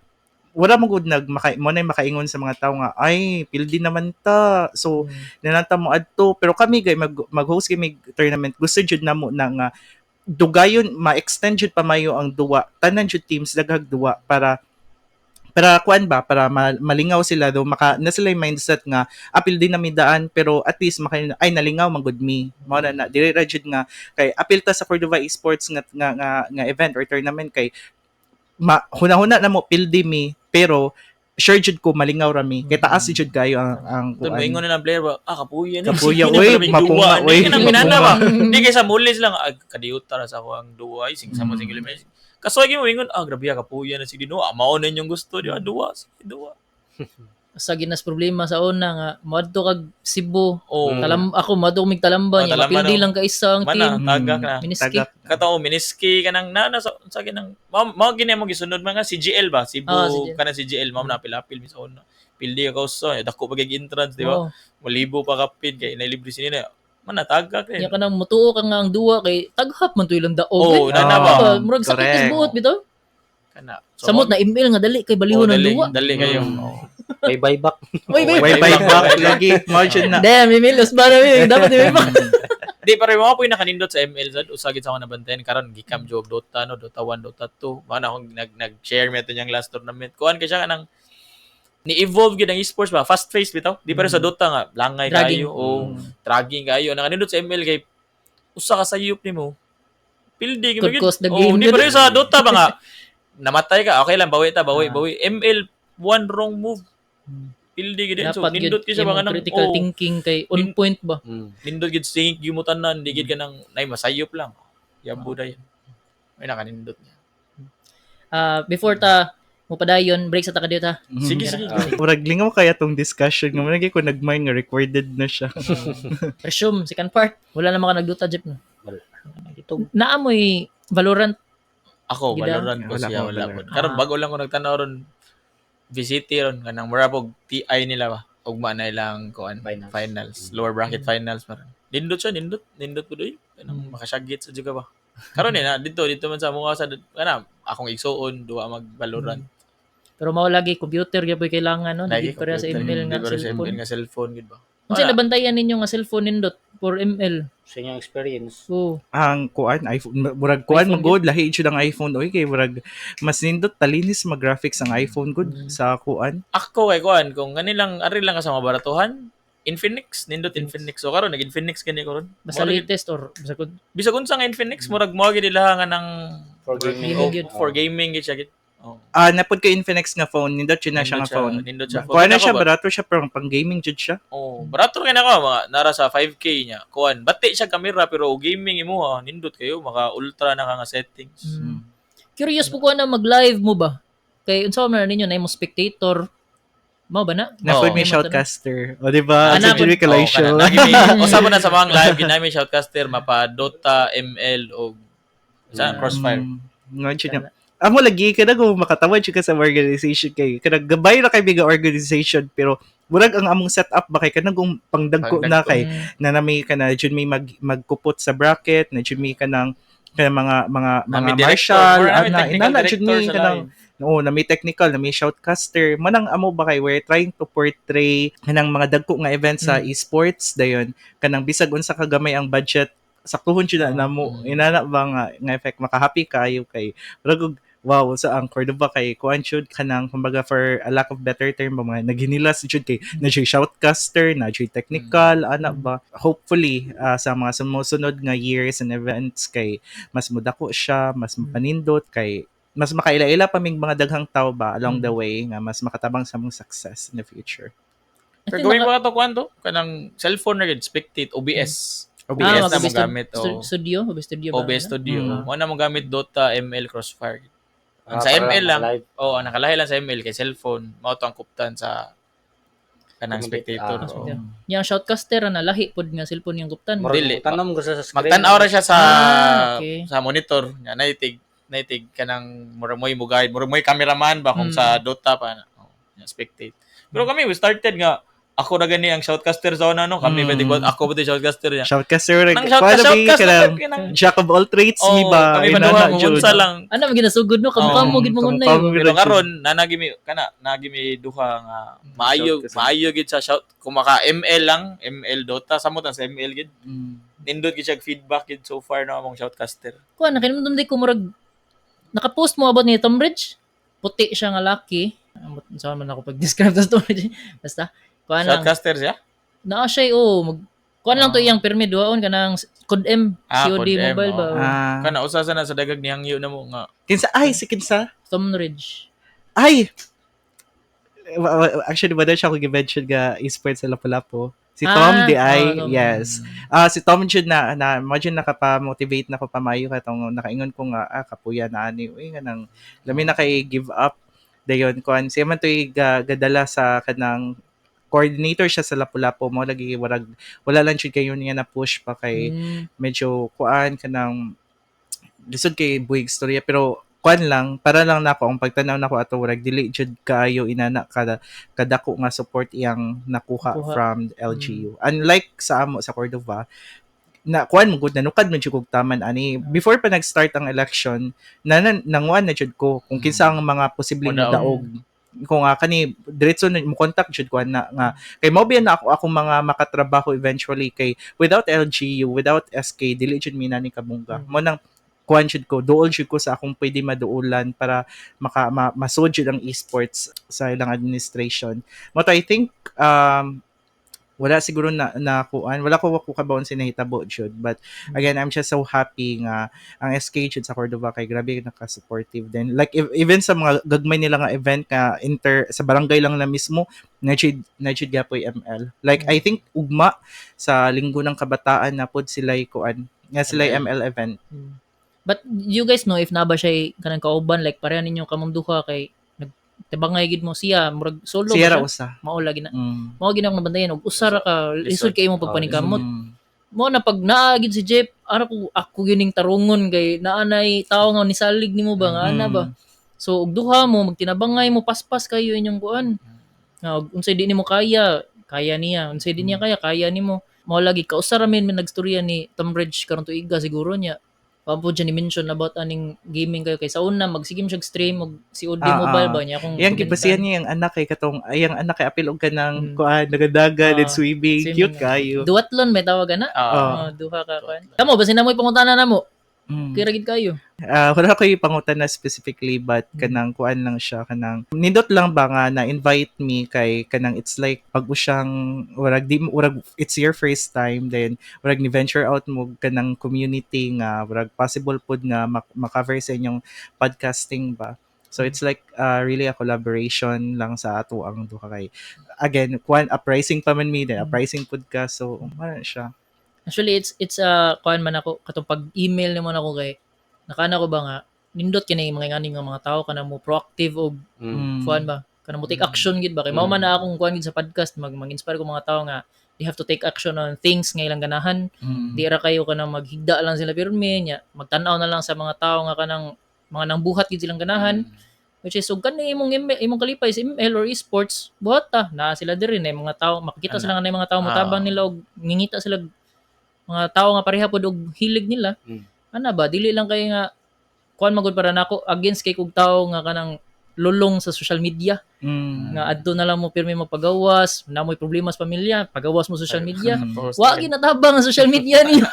wala mo gud nag maka, mo na makaingon sa mga tao nga ay pildi naman ta, so nananta mo adto. Pero kami gay mag-host kami tournament, gusto jud namo na nga dugayon ma-extend jud pamayo ang duwa, tanan jud teams daghag duwa para para kuan ba para malingaw sila do maka na sila yung mindset nga apil din nami daan pero at least maka ay nalingaw man gud mi mao na na dili ra jud nga kay apil ta sa Cordova Esports nga nga nga, nga event or tournament kay ma hunahuna na mo pildi mi pero sure jud ko malingaw ra mi kay taas jud kayo ang Doon kuan. moingon na lang player ba, kapuya ni. Kapuya, uy, mapunga, uy. Kanang minana ba? Di kay sa mulis lang, kadiyot ra sa ako ang duwa, ay sing sa mo single elimination. Kasoy gyud moingon, grabe kapuya na si Dino, mao na inyong gusto, di ba? Duwa, sige, duwa. Sa ginas problema sa una nga moadto kag Cebu. Oh, Talam ako moadto mig Talamba Oh, niya Talamba, mapildi no. lang ka isa ang Mana, team. tagak na. Miniski. Tagak. Katao miniski kanang na na sa, sa kinang mao mao gini mo gisunod mga CGL ba Cebu CGL. Kanang CGL mao na apil-apil mis una. Pildi ka usa, dako pa kay entrance, di ba? Oo. Malibo pa kapin kay nailibre sinina. Man tagak rin. Nya kanang mutuo ka nga ang duwa kay taghap man to ilang daog. Oh, eh. na na ba? Diba? Murag sakit is Correct. buot bitaw. Kana. Samot na email nga dali kay balihon oh, ang dali, duwa. dali kayo. Oh. May buyback. Uy, Oh, Way Way bye back lagi mao jud na. Damn, email us ba na eh. Dapat email pa. Di pero mga po yung nakanindot sa ML sad usagid sa akong nabantayan karon gikam jog Dota no, Dota 1, Dota 2. Mao na akong nag nag-share mi ato niyang last tournament. Kuan kay siya kanang ni-evolve gyud ang esports ba, fast pace bitaw. Di pero sa Dota nga langay Dragging. kayo o dragging kayo. Nakanindot sa ML kay usa ka sayop nimo. Pildi gyud Could gyud. cost the Oh, game di gyud. pero sa Dota ba nga namatay ka, okay lang bawi ta, bawi, bawi. ML one wrong move. Pildi gyud din. So Dapat gyud nindot gyud siya ba imong kanang critical oh, thinking kay on point ba. Nindot gid sink gyud mo tanan, di gid ka nang nay masayop lang. Yabo dayon. May nakanindot niya. Before ta mupadayon, break sa ta kadiyot ha. Sige, sige. Murag lingaw kaya tong discussion nga murag ko nagmind nga recorded na siya. Resume, second part. Wala naman ka nagduta, Jeff. No? Wala. Ito. Naamoy Valorant. Ako, Gida? Valorant ko Wala siya, akong wala po. Valorant. Karon bago lang ko nagtanaw ron VCT ron kanang mura pog TI nila ba. Ugma na ilang kuan Finals. finals, lower bracket finals man. Nindot siya, nindot, nindot ko doy. Kanang makasyagit sa juga ba. Karon eh na dito dito man sa mukha sa kana akong igsuon duwa mag Valorant. Pero mao lagi computer gyud kailangan no. Lagi Di pareha sa computer, ML di nga pareha sa cellphone. ML nga cellphone gid ba. Unsa Wala. nabantayan ninyo nga cellphone nindot for ML? Sa inyong experience. Oh, Ang kuan iPhone murag kuan iPhone man good lahi jud ang iPhone oy kay murag mas nindot talinis mag graphics ang iPhone good sa kuan. Ako kay kuan kung kanilang ari lang ka sa mga baratuhan, Infinix, nindot Infinix. So karon nag Infinix gani ko ron. basta Mao ra gyud. latest or basta kun Bisag unsa nga Infinix, murag mo gyud nila nga ng For gaming. Gaming Oh, gyud. for gaming gyud siya gyud. Oh. Napod kay Infinix nga phone nindot jud na siya nga Nindot phone. Nindot siya. Kuan na Ako siya ba? barato siya pero pang gaming jud siya. Oh, barato kay nako mga nara sa 5K niya. Kuan, bati siya kamera pero og gaming imo ha, nindot kayo maka ultra na ka nga settings. Curious po ko na mag-live mo ba? Kay unsa man na ninyo na mo spectator. Mao ba na? Napod Oo. may shoutcaster. O di ba? Ah, Sa napod- Jimmy Kalay Oh, show. kana, usa po na sa mga live ginami shoutcaster mapa Dota, ML o sa Crossfire. Nga jud na. Amo lagi ka na kung makatawad jud ka sa organization kay kanang gabay ra kay biga organization pero murag ang among setup ba kay kanang kung pangdagko na Pangdagko. kay na nami ka na jud may magkupot sa bracket na jud may kanang kanang mga mga mga Nami director, marshal mura nami ana technical inana jud director may sa kanang live. oo na may technical na may shoutcaster manang amo ba kay we're trying to portray kanang mga dagko nga event sa esports dayon kanang bisag unsa ka gamay ang budget saktuhon jud na namo inana ba nga nga effect makahappy kayo kay murag og Wow, so ang Cordova kay kuan jud kanang, kumbaga, for a lack of better term ba, mga naghinilas jud kay na siya shoutcaster, na siya technical ana ba. Hopefully sa mga sumusunod nga years and events kay mas mudako siya, mas mapanindot kay mas makaila-ila pa ming mga daghang tao ba along the way nga mas makatabang sa mong success in the future. Pero gawin ko to kuan to, kanang cellphone na gid, spectate, OBS. OBS. OBS na mag mo gamit, oh. Studio, OBS Studio ba? OBS Studio. Mo na mo gamit Dota, ML, Crossfire. Ang Ah, sa para ML lang, live. oh, nakalahi lang sa ML kay cellphone, mao to ang kuptan sa kanang Commentate, spectator. ah. Oh. Yang shoutcaster na lahi pod nga cellphone yung kuptan. Murag Dili. Tanom ko sa screen. Magtan-aw ra siya sa sa monitor. Nya naitig kanang murag mo'y mo guide, murag mo'y cameraman ba kung sa Dota pa na. Oh, nya spectate. Pero kami, we started nga ako ra gani ang shoutcaster sa una, no. Kami ba di ako ba di shoutcaster niya. Shoutcaster, Nang shoutcaster, shoutcaster, shoutcaster, kanang jack of all trades mi Oh, ba? kami ba Inana, duha mo jud. unsa lang. Ano man ginasugod, no? Kamukha Oo. mo gid mo Kamukha unay. mo. Pero karon nanagi mi kana nagi mi duha nga maayo Shoutcaster. maayo gid sa shout kung maka ML lang, ML Dota samot ang sa ML gid. Nindot gid siya feedback gid so far no among shoutcaster. Kuan nakinumdum di ko murag nakapost mo about ni Tom Bridge. Puti siya nga laki. Amot saan man ako pag-describe sa Tom Bridge. Basta kuan lang. Shoutcaster siya? Naa siya, oh, mag kuan lang to iyang pirmi duhaon kanang Code M, Ah, COD Code M, mobile ba? oh. Kana usa sa na sa dagag ni Hangyo na mo nga. Kinsa? Ay, si kinsa? Tom Ridge. Ay! Actually, wala siya akong i-mention nga esports sa Lapu-Lapu. Si Tom di ay, oh, Tom. yes. Ah, si Tom jud na na mo jud nakapa-motivate na ko pamayo katong nakaingon ko nga kapuya na ani, uy, nga nang lami na kay give up dayon kuan siya man to'y gadala sa kanang coordinator siya sa Lapu-Lapu mo lagi, warag wala lang jud kayo niya na push pa kay medyo kuan kanang lisod kay buhig istorya, pero kuan lang, para lang nako ang pagtanaw nako ato, warag dili jud kaayo inana kada kadako nga support iyang nakuha Nakuha. from LGU, unlike sa amo sa Cordova na kuan mo gud, nanukad man jud kog taman ani before pa nag-start ang election na, nanguan na jud ko kung kinsa ang mga posibleng Modaog. modaog ko nga kani diretso na mo contact jud ko na nga kay mao biya na ako akong mga makatrabaho eventually, kay without LGU, without SK, dili jud mi nani kabungga. Mo nang kuan jud ko, duol jud ko sa akong pwede maduolan para masud jud ang esports sa ilang administration mo to. I think wala siguro na na kuan, wala ko ko kabawon sa nahitabo jud, but again, I'm just so happy nga ang SK jud sa Cordova kay grabe naka-supportive din, like if, even sa mga gagmay nila nga event nga inter sa barangay lang na mismo na jud gapoy ML. Like, I think ugma sa Linggo ng Kabataan na pod sila kuan nga sila ML event. But you guys know if naba siya kanang kauban, like pareha ninyo kamong duha kay nagtabangay gid mo siya, murag solo Siya ba ra siya? usa. Mao lagi na. Mao gid akong nabantayan og usa ra ka, lisod kay imong pagpaningkamot. Mo na pag naa gid si Jeff, ara ko ako gining tarungon kay naa nay tawo nga nisalig nimo ba nga ana ba. So og duha mo magtinabangay mo, paspas kayo inyong kuan. Nga og unsay di nimo kaya, kaya niya, unsay di niya kaya, kaya nimo. Mao lagi kausa ra min nagstorya ni Tom Bridge karon tuiga siguro niya. Wa po dyan ni-mention about aning gaming kayo kay sa una magsigim siya stream og COD mobile ba niya akong Yang komentar. gibasihan niya yung anak kay katong ay ang anak kay apil og kanang kuan nagadagan and swimming, swimming. Cute kayo. Duathlon may tawag ana. Ah. Oh, duha ka kuan. Kamo basin na mo'y pangutana namo. Kira gid kayo. Ah, wala ko pangutan na specifically, but kanang kuan lang siya, kanang nindot lang ba nga na invite me kay kanang it's like pag usyang warag di mo warag it's your first time, then warag ni venture out mo kanang community nga warag possible pod nga makover sa inyong podcasting ba. So it's like really a collaboration lang sa ato ang duha kay again kuan uprising pa man mi, then uprising pod ka, so wala siya. Actually, it's kuan man ako katong pag-email nimo nako kay nakana ko ba nga nindot kini mga ngani nga mga tao kana mo proactive og kuan ba kana mo take action gid ba kay mao man na akong kuan gid sa podcast, mag mag-inspire ko mga tao nga they have to take action on things nga ilang ganahan. Di ra kayo kanang maghigda lang sila pirmi nya magtan-aw na lang sa mga tao nga kanang mga nangbuhat gid silang ganahan, which is ug kani imong imong kalipay sa ML or esports, buhat ta naa sila diri na mga tao makikita Ana. sila nga na mga tao motabang nila og ngingita sila mga tao nga pareha pod og hilig nila. Ana ba, dili lang kay nga kuan magud para nako, against kay kog tao nga kanang lulong sa social media nga adto na lang mo pirmi magpagawas, na mo'y problema sa pamilya, pagawas mo social media. Post. Wa ginatabang ang social media niyo.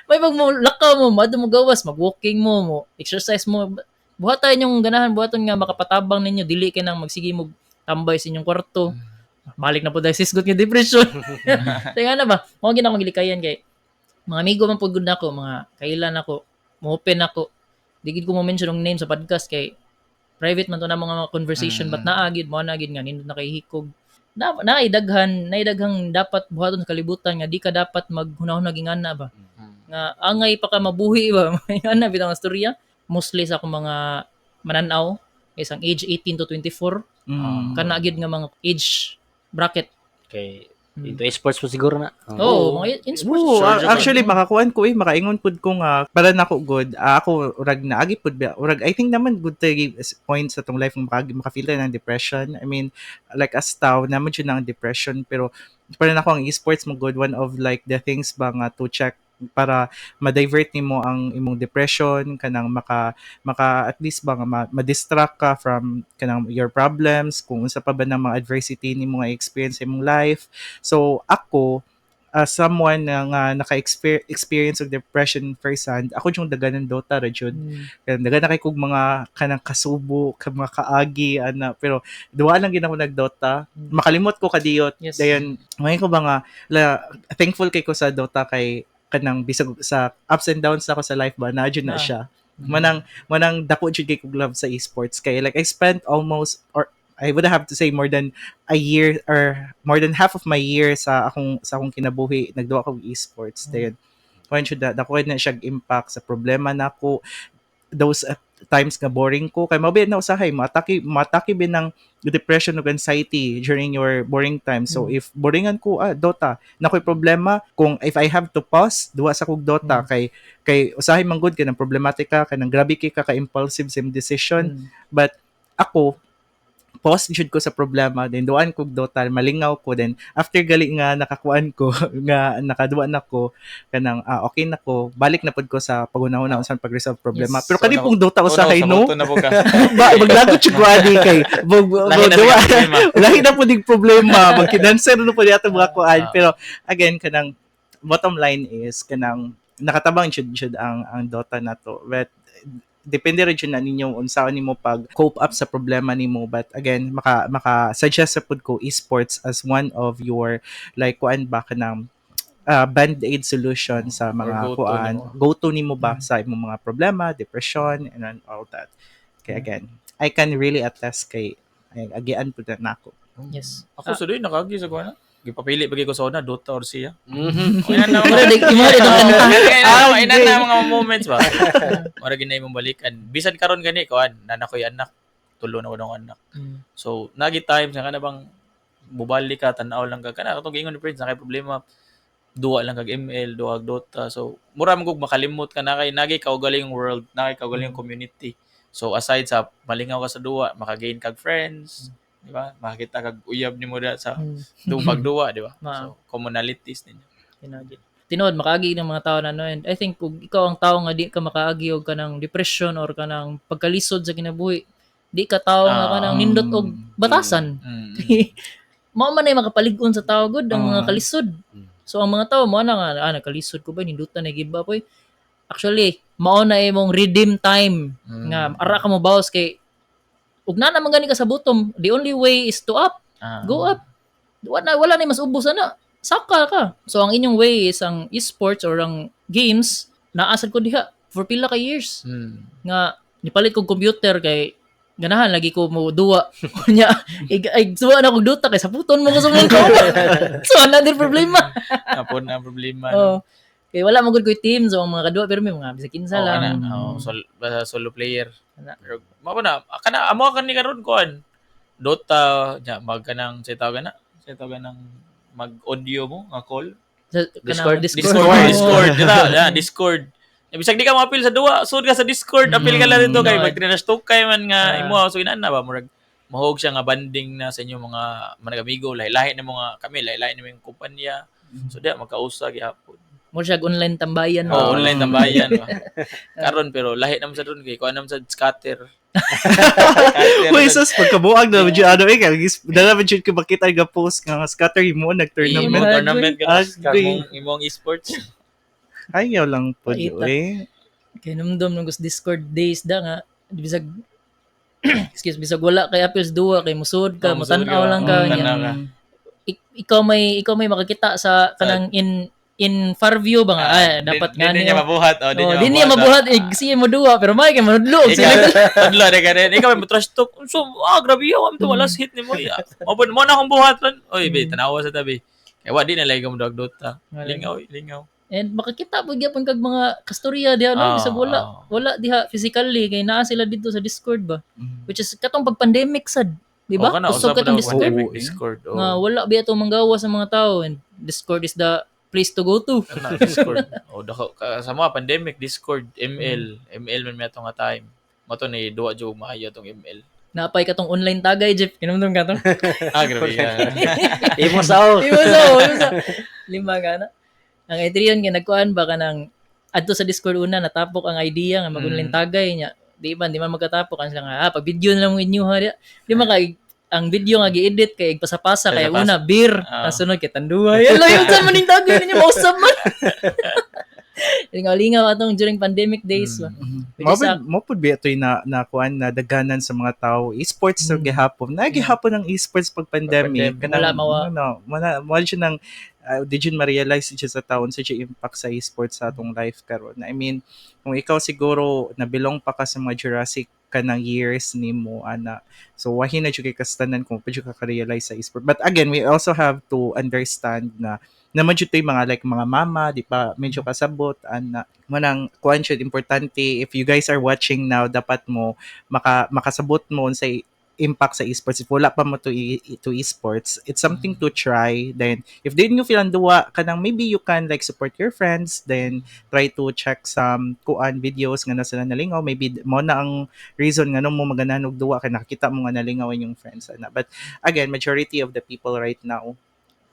May pag mo lakaw mo, madto mo gawas, mag-walking mo, mo exercise mo. Buhata inyong ganahan, buhaton nga makapatabang ninyo, dili kay nang magsige mo tambay sa inyong kwarto. Balik na po dahil sisgot nga depression. Kaya na ba, mao gyud akong gilikayan kay mga amigo man pud gud nako, mga kailan ako, mo open ako. Di gid ko mo mention og name sa podcast kay private man to na mga conversation, but naa gid mo na gid nga nindot na kay hikog. Na naay daghan, naay daghang dapat buhaton sa kalibutan nga di ka dapat maghunahuna ingana ba. Nga angay pa ka mabuhi ba. Ingana bitaw nga storya. Mostly sa akong mga mananaw is ang age 18 to 24, kana gyud nga mga age bracket. Kay into esports po siguro na. Oo, mga in sports. Oo, Sure, sure. actually makakuan ko eh, makaingon pud ko nga para nako good. Ako urag naagi pud ba, urag I think naman good to give point sa tong life nga maka-feel tayo ng depression. I mean, like as tao naman jud ang depression, pero para nako ang esports mo good one of like the things ba nga to check para ma-divert nimo ang imong depression, kanang maka at least ba nga ma-distract ka from kanang your problems, kung unsa pa ba ng mga adversity nimo nga experience sa imong life. So ako, as someone na nga naka-experience of depression first hand, ako yung dagan ng Dota ra jud. Kaya dagan na kay kog mga kanang kasubo, ka mga kaagi ana, pero duwa lang gid ako nag-Dota. Makalimot ko kadiyot. Dayon ngayon ko ba nga la, thankful kay ko sa Dota kay kanang bisag sa ups and downs ako sa life ba na jud na siya. Manang dako jud kay kog love sa esports kay like I spent almost, or I would have to say more than a year or more than half of my year sa akong kinabuhi nagduwa ko og esports. Dayon kuan jud na dako na siya impact sa problema nako, those times nga boring ko, kay mao na usahay maatake bin ng depression ug anxiety during your boring time. So if boringan ko, Dota na ko'y problema, kung if I have to pause, duwa sa kog Dota, kay usahay man gud kay ng problematika kay nang grabe kay ka ka-impulsive sa imong decision. But ako, pause jud ko sa problema, then duan kog Dota, malingaw ko, then after gali nga nakakuan ko nga nakaduan nako, kanang okay na ko, balik na pud ko sa paghunahuna unsa pag-resolve problema. Pero So, kani pong Dota usahay, no, Sa na po ka. ba maglagot jud ko ani kay Lahi na duwa sa problema. Lahi na pud yung problema, magkinanser na pud yato mga kuan. Pero again, kanang bottom line is kanang nakatabang jud ang Dota na to, but depende rin jud na ninyo unsaon nimo pag cope up sa problema nimo. But again, maka suggest sa pud ko esports as one of your like kuan ba, kanang band-aid solution sa mga Or go-to kuan, nimo. Go to nimo ba sa imong mga problema, depression and then all that. Kaya again, I can really attest kay ay, agian pud na nako. Ako sa doon, nakagi sa kuan. Gipapili pagi ko sa una, Dota or siya. Ina na Mura di imo di tong kanta. mga ina na mga moments ba. Mura ginay mong balikan. Bisan karon gani kuan, na nakoy anak, tulo na ko ng anak. So, nagi times nga kana bang bubalik ka, tan-aw lang ka kana katong giingon ni Prince na kay problema, duwa lang kag ML, duwa kag Dota. So, mura man kog makalimot ka na kay nagi kaugalingong world, nagi kaugalingong community. So, aside sa malingaw ka sa duwa, makagain kag friends, di ba? Makakita kag uyab nimo da sa duwa pagduwa, di ba? So, commonalities ninyo. Tinuod. Tinuod makaagi ng mga tao na no, and I think kung ikaw ang tao nga di ka makaagi og kanang depression or kanang pagkalisod sa kinabuhi, di ka tao nga kanang nindot og batasan. Mao man ay makapalig-on sa tao gud ang mga kalisod. So ang mga tao mo na nga nagkalisod ko ba, nindutan na give up oy. Actually, mao na imong redeem time nga ara ka mo bawas kay ug na naman gani ka sa bottom, the only way is to up. Go up. Wala na mas ubos ana. Saka ka. So ang inyong way is ang esports or ang games, naasad ko diha for pila ka years nga nipalit kog computer kay ganahan lagi ko mo duwa nya ay duwa na kog Dota kay saputon mo ko sa mga. So another problema. Napon na ang problema. Oh. Kay wala man gud koy team, so ang mga kaduwa pero may mga bisag kinsa Oh, lang. ana. Oh, basta solo player. Ana. Pero mao na kana amo ka ni karon kuan. Dota nya mag kanang sa tawag na. Sa tawag ng mag-audio mo nga call. Sa, Discord? kanang Discord. Discord, Discord. Discord, dira, yeah, Discord. Ya, bisag di ka maapil sa duwa, sud ka sa Discord, apil ka lang dito kay mag tukay man nga imo, so inana ba murag mahog siya nga banding na sa inyong mga manag-amigo, lahi-lahi na mga kami, lahi-lahi na mga kumpanya. So diya magkausa gihapon. Mo siya online tambayan. Oh, online tambayan ba. Karon pero lahi naman sa doon kay kuan naman sa scatter. Scatter. Uy, sus, pagkabuang na medyo ano eh, kay dala medyo ko makita nga post nga scatter mo Imo nag-tournament. tournament ka Agri. imong esports. Ayaw lang po Paita. eh. Kay numdum nung Discord days da nga Bisag, excuse, bisag wala kay appeals duwa kay musud ka, Oh, musud mutan-aw ka. lang ka. Oh, Nya, tanaw ka. Ikaw may makakita sa kanang in far view ba nga, ah, dapat di, nga di niya mabuhat. Oh, di Oh, niya di niya mabuhat eh, siya mo duwa pero may kay manudlo Ikaw, tudlo na ka rin. Ikaw may trash talk. So, grabe yaw. Am to last hit ni mo. Ya. Mo mo na akong buhat ron. Oy, be, tanawa sa tabi. Kaya wa di na lagi mo dog Dota. Wala. Lingaw, lingaw. And makakita po gyapon kag mga kastorya diha, no, bisag wala wala diha physically kay naa sila dito sa Discord ba, which is katong pag pandemic sad, di ba? Oh, kana, Kusog usab katong na Discord pandemic Oo, eh. Discord. Oh. nga wala biya to manggawa sa mga tao and Discord is the place to go to. Kana, Discord. Oh, dako sa mga pandemic Discord ML, ML man mi ato nga time. Mo to ni duwa jud maayo tong ML. Napay katong online tagay, Jeff, kinumdum ka to? Ah, grabe yan. Imo sa Imo sa, imo sa lima ka na. Ang Adrian nga nagkuan ba kanang adto sa Discord una natapok ang idea nga mag-online tagay niya. Di man magkatapok ang sila nga pag video na lang mo inyo ha. Di man kay ang video nga gi-edit kay pasapasa kay Pasapasa. una beer, tas sunod kay tanduay. Ala yun sa maning tagay ninyo mausab man. Lingaw-lingaw atong during pandemic days ba. Which Mo is, mo pud ba ito'y na kuan na daganan sa mga tao esports sa gihapon. Na gihapon ang esports pag pandemic. Pag pandemic. Kanang, Wala, mawa. Ano, wala mo siya nang di jud ma-realize siya sa taon sa siya impact sa esports sa atong life karon. I mean, kung ikaw siguro nabilong pa ka sa mga Jurassic kanang years nimo ana. So wahin na jud kay kastanan kung pa jud ka ka-realize sa esport. But again, we also have to understand na naman jud to'y mga like mga mama, di pa medyo kasabot ana. Manang kuan jud importante, if you guys are watching now, dapat mo makasabot mo unsay impact sa esports. If wala pa mo to esports, it's something to try. Then if di nyo feel ang duwa kanang maybe you can like support your friends, then try to check some kuan videos nga na sila nalingaw. Maybe mo na ang reason nga mo maganahan og duwa kay nakita mo nga nalingaw inyong friends ana. But again, majority of the people right now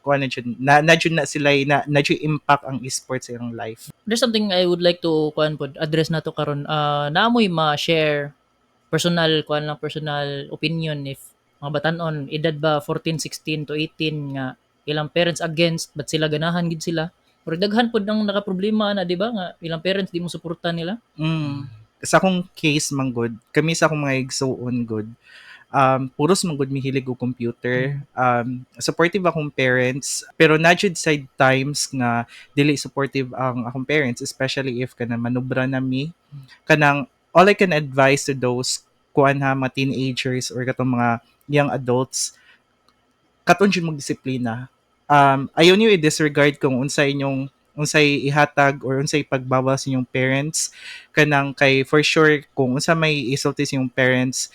kuan na jud na jud na sila na jud impact ang esports sa ilang life. There's something I would like to kuan pod address na to karon. Naamoy ma-share personal kuan lang, personal opinion, if mga batanon edad ba 14, 16 to 18 nga ilang parents against but sila ganahan gid sila. Pero daghan pod ang nakaproblema na, di ba, nga ilang parents di mo suporta nila. Sa akong case man gud, kami sa akong mga igsuon gud, puros man gud mihilig og computer. Supportive akong parents, pero na jud side times nga dili supportive ang akong parents, especially if kanang manubra na mi. Kanang all I can advise to those kuan ha, mga teenagers or katong mga young adults, katon jud mo disiplina. Ayaw niyo i-disregard kung unsay inyong unsay ihatag or unsay pagbawal sa inyong parents, kanang kay for sure kung unsa may isulti sa inyong parents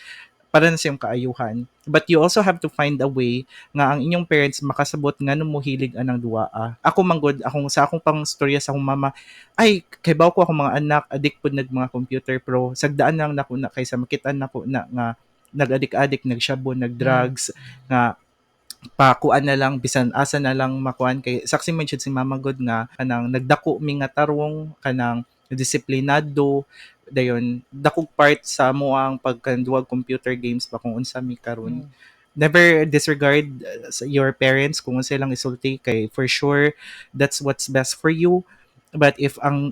para na sa inyong kaayuhan, but you also have to find a way nga ang inyong parents makasabot ngano mo hilig anang duaa. Ako man gud, akong sa akong pang storya sa akong mama, ay kay baw ko akong mga anak addict pud nag mga computer, pero sagdaan lang nako na kaysa makit-an nako na nga nag-adik-adik, nagsyabo, nag-drugs, nga pakuan na lang bisan asa na lang makuan, kay saksi man jud si mama gud nga kanang nagdako mi nga tarong, kanang disiplinado, dayon dakog part sa amo ang pagkanduwag computer games ba kung unsa mi karon. Never disregard sa your parents kung unsa ilang isulti kay for sure that's what's best for you. But if ang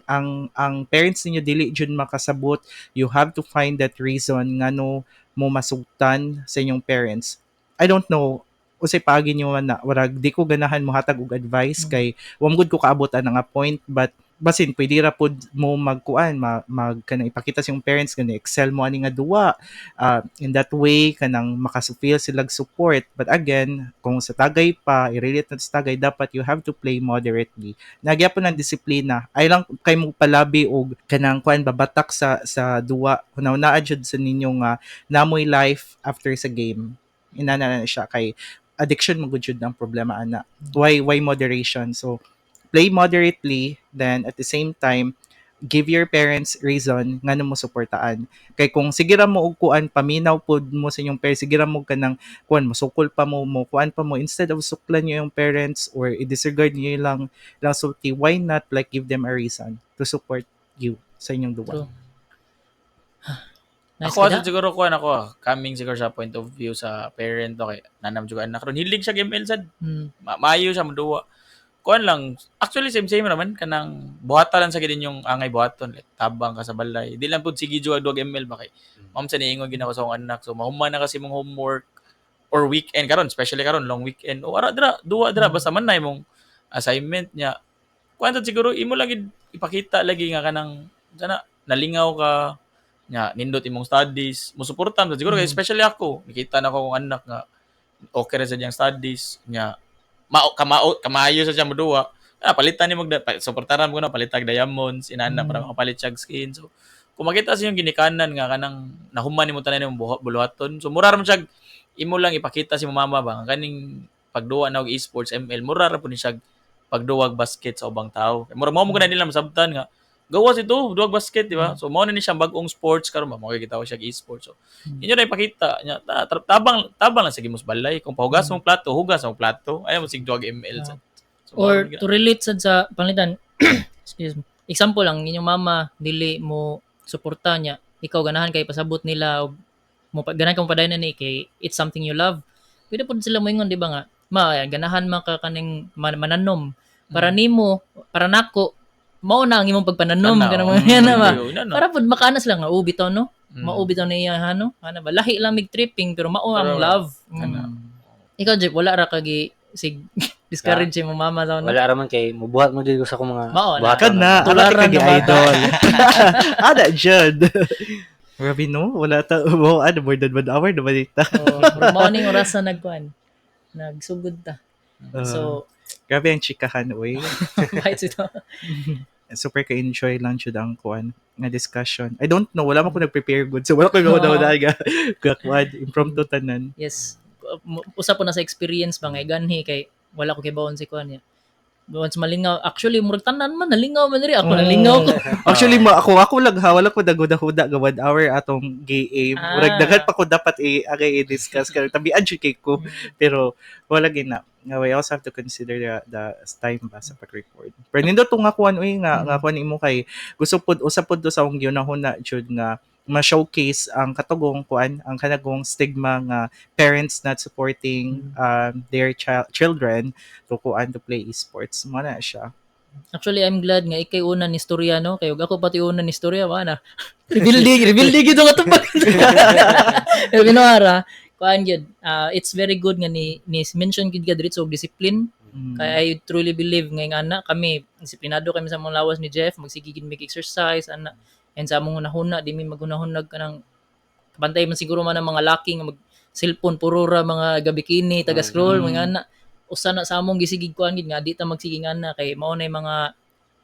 parents ninyo dili jud makasabot, you have to find that reason ngano mo masugtan sa inyong parents. I don't know unsay paagi niyo man na, warag di ko ganahan mohatag og advice kay wa man gud ko kaabot ana nga point, but basin pwede ra pud mo magkuan mag kanang ipakita sa inyong parents nga excel mo ani nga duwa, in that way kanang makasufeel sila support. But again, kung sa tagay pa i-relate na sa tagay, dapat you have to play moderately. Nagyapon ang disiplina ay lang kay mo palabi og kanang kuan babatak sa duwa. Hunahunaa jud sa ninyo nga namoy life after sa game. Inana na siya kay addiction mo gud jud ang problema ana. Why moderation? So play moderately, then at the same time give your parents reason ngano mo suportaan, kay kung sige ra mo og kuan paminaw pod mo sa inyong parents, sige ra mo kanang kuan mosukol pa mo, mo kuan pa mo, instead of suklan niyo yung parents or i-disregard niyo lang sulti, why not like give them a reason to support you sa inyong duwa? True. Nice Ako ka ato da? Siguro kuan ako coming siguro sa point of view sa parent, okay, nanam jud anak ron hilig siya game sad. Maayo siya moduwa. Kuan lang, actually same same naman kanang buhata lang sa gid yung angay buhaton, like tabang ka sa balay. Di lang pud sige juwag duwag ML ba kay ma'am sa niingon gid ako sa akong anak. So mahuman na kasi mong homework or weekend karon, especially karon long weekend. O ara dira, duwa dira basta man na imong assignment niya. Kuan sad siguro imo lang gid ipakita lagi nga kanang sana nalingaw ka nya nindot imong studies, musuporta man siguro kay especially ako, nakita na ko akong anak nga okay ra sa iyang studies nya mao kamao kamayo sa siya moduwa, palitan nimo suportaran mo na palitag diamonds inana para makapalit siya og skin. So kung makita sa iyong ginikanan nga kanang nahuman nimo tanan imong buhaton, so mura ra man siya imo lang ipakita si mama ba nga kaning pagduwa na og esports ML, mura ra pud ni siya pagduwag basket sa ubang tao. Mura mo mo nila masabtan nga gawas ito duwag basket, di ba? So mao na ni siyang bag-ong sports karon ba, mao kita siya esports. So inyo na ipakita nya tabang tabang lang sige mo sa balay. Kung pahugas mong plato, hugas mong plato, ayaw mo sig duwag ML sa so, Or mao to relate sad sa panglitan, excuse me, example lang, inyong mama dili mo suporta niya, ikaw ganahan kay pasabot nila og mo ganahan ka mo padayon ni kay it's something you love, pwede pud sila moingon, di ba, nga ma ganahan man ka kaning mananom para nimo, para nako mao na ang imong pagpananom Kana, kanang oh. mga yan ba, Yun, na, no? para pud makaana sila nga oh bitaw no, mao bitaw na iya no, ana ba, lahi lang mig tripping pero mao ang Pero, love. Kana. Ikaw, Jeff, wala ra kagi sig discourage si mo mama sa una? Wala ra man kay mubuhat mo dito sa akong mga Mao na. buhaton. Kana, ala Tularan ka na bata. idol. Ana jud. Grabe no, wala ta mo ano, more than 1 hour na balita. Oh, murag mao ning oras na nagkuan. Nagsugod ta. So, Grabe ang chikahan oy. Kahit ito. Super ka-enjoy lang jud ang kuan nga discussion. I don't know, wala man ko nag-prepare good. So wala ko gawa ga ga kuan impromptu tanan. Yes. Usa po na sa experience ba nga ganhi kay wala ko kibawon si kuan niya. Once malingaw, actually murag tanan man nalingaw man diri ako, nalingaw ko. Actually, ma ako ako lang ha, wala ko naguda-huda ga 1 hour atong gi-aim. Murag daghan pa ko dapat i agay i-discuss kay tabian jud kay ko, pero wala gina. Nga we also have to consider the time ba sa pag-record. Pero nindot to nga kuan uy nga nga kuan imo kay gusto pud usa pud to sa akong gihunahuna jud nga ma-showcase ang katugong kuan, ang kanagong stigma nga parents not supporting their children to kuan, to play esports mo na siya. Actually, I'm glad nga ikay una ni istorya, no? Kay ug ako pati una ni istorya, wa na. Rebuilding, rebuilding ito nga tubag. Pero binuara, kuan gyud. It's very good nga ni mention gyud ka diretso og discipline. Kaya I truly believe nga yung ana kami disiplinado kami sa mga lawas ni Jeff, magsige gid mig exercise ana, and sa among hunahuna di mi maghunahunag kanang bantay man siguro man ang mga laki nga mag cellphone puro ra mga gabikini taga scroll mga ana. Usa na sa among gisigig kuan gid nga di ta magsige ana kay mao na yung mga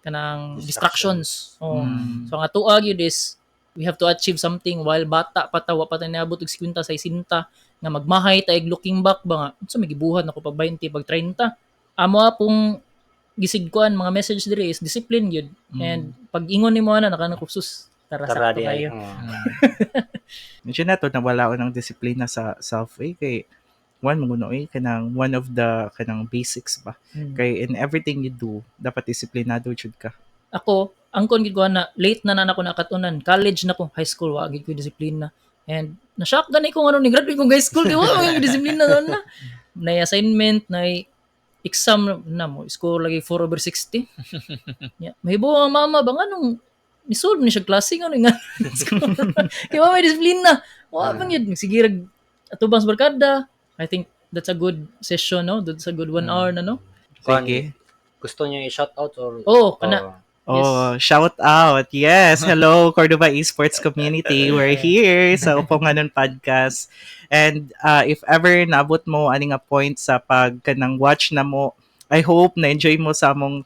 kanang distractions. Oh. So ang atoa gyud is we have to achieve something while bata pa ta, wa pa ta niabot og 50 sa 60 nga magmahay ta ig looking back ba nga unsa may gibuhat nako pag 20, pag 30. Amo pong gisigkuan mga message diri is discipline gyud and pag ingon nimo ana naka sus tara, Tara sakto di ay. kayo. Medyo na to nawala ko ng disiplina sa self eh kay one mo no eh kanang one of the kanang basics ba kay in everything you do dapat disiplinado jud ka. Ako ang kon gid ko na late na na nako nakatunan, college na ko, high school wa gid ko disiplina and na-shock gani ko ngano ni graduate kong high school kay wa man gyud disiplina na na assignment na exam na mo score lagi 4 over 60. Yeah. Mahibo ang mama ba nganong ni-solve ni siya klase ngano nga score kay wa may disiplina, wa man gyud sige rag atubang sa barkada. I think that's a good session, no? That's a good 1 hour na, no? Kuan, Sige. Gusto niyo i-shout out or Oh, kana. Oh, shout out. Yes, hello Cordova Esports community. We're here sa Uponganon Podcast. And if ever naabot mo ani nga point sa pag kanang watch na mo, I hope na enjoy mo sa among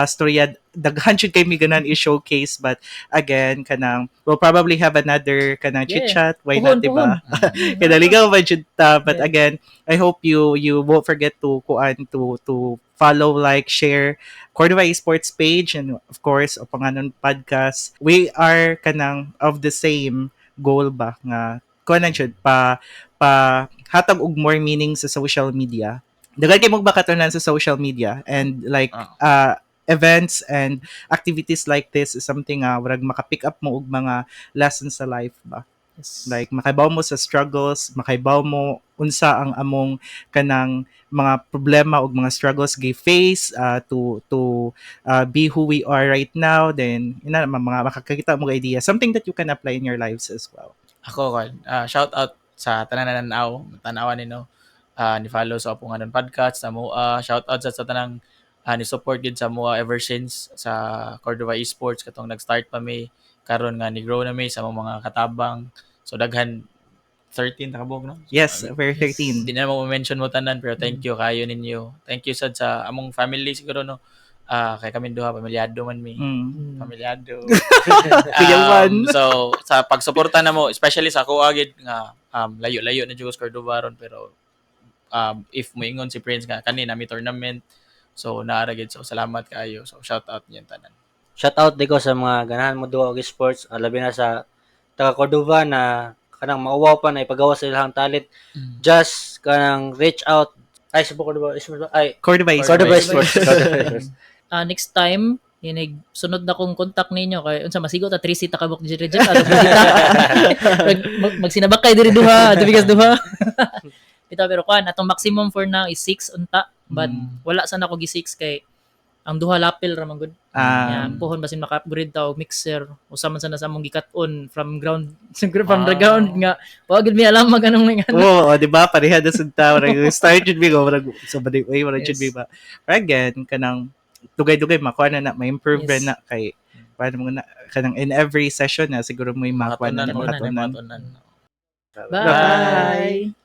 storya. Daghan jud kay mi ganan i-showcase, but again kanang we'll probably have another kanang chit-chat. Why Puhon, not, diba? Puhon. Kaya naligaw ba jud ta, but again, I hope you won't forget to kuan to follow, like, share Cordova Esports page and of course Upanganon Podcast. We are kanang of the same goal ba nga kuan lang jud pa hatag og more meaning sa social media. Daghan kay mo bakatunan sa social media and like events and activities like this is something murag maka-pick up mo og mga lessons sa life ba. Like makaibaw mo sa struggles, makaibaw mo unsa ang among kanang mga problema ug mga struggles gi face to be who we are right now. Then ina mga makakita mo og idea, something that you can apply in your lives as well. Ako kon, shout out sa tanan na nanaw, tanawan nino, ni follow sa Apo Nganon Podcast, sa mua, shout out sa tanang ni support gid sa mua ever since sa Cordova Esports katong nag-start pa mi, karon nga ni grow na mi sa among mga katabang. So daghan, 13 ta kabuok, no? Yes, we're 13. Hindi na mo mention mo tanan, pero thank you kayo ninyo. Thank you sad sa among family siguro, no. Kay kami duha pamilyado man mi. Pamilyado. Kuyawan. So sa pagsuporta na mo, especially sa ako agid nga layo-layo na jud ko sa Cordova ron, pero if moingon si Prince nga kani nami tournament, so naara gid, so salamat kaayo. So shout out niyan tanan. Shout out di ko sa mga ganahan mo duwa og sports, labi na sa taga Cordova na kanang mauwaw pa na ipagawa sa ilang talent. Just kanang reach out ay sa Cordova Esports ay Cordova. Cordova Esports. Esports. Cordova Esports. Next time inig sunod na kong contact ninyo kay unsa masigo ta 3 ta kabok diri reject ato bisita. Magsinabak kay diri duha ato bigas duha bitaw, pero kuan, atong maximum for now is 6 unta, but wala sa nako gi 6 kay ang duha lapel ra man gud. Yeah, puhon basin maka-upgrade ta og mixer, usa man sana sa among gikat-on from the ground nga wa gud mi alam mag anong nga. Oo, di ba? Pareha na sa tao. Start jud mi go, murag so ba way murag jud mi ba. Pero again, kanang dugay-dugay makuha na na, ma-improve na kay paano mo na kanang in every session na siguro mo yung makuha na Makatunan mo makatunan. makatunan. Bye. Bye.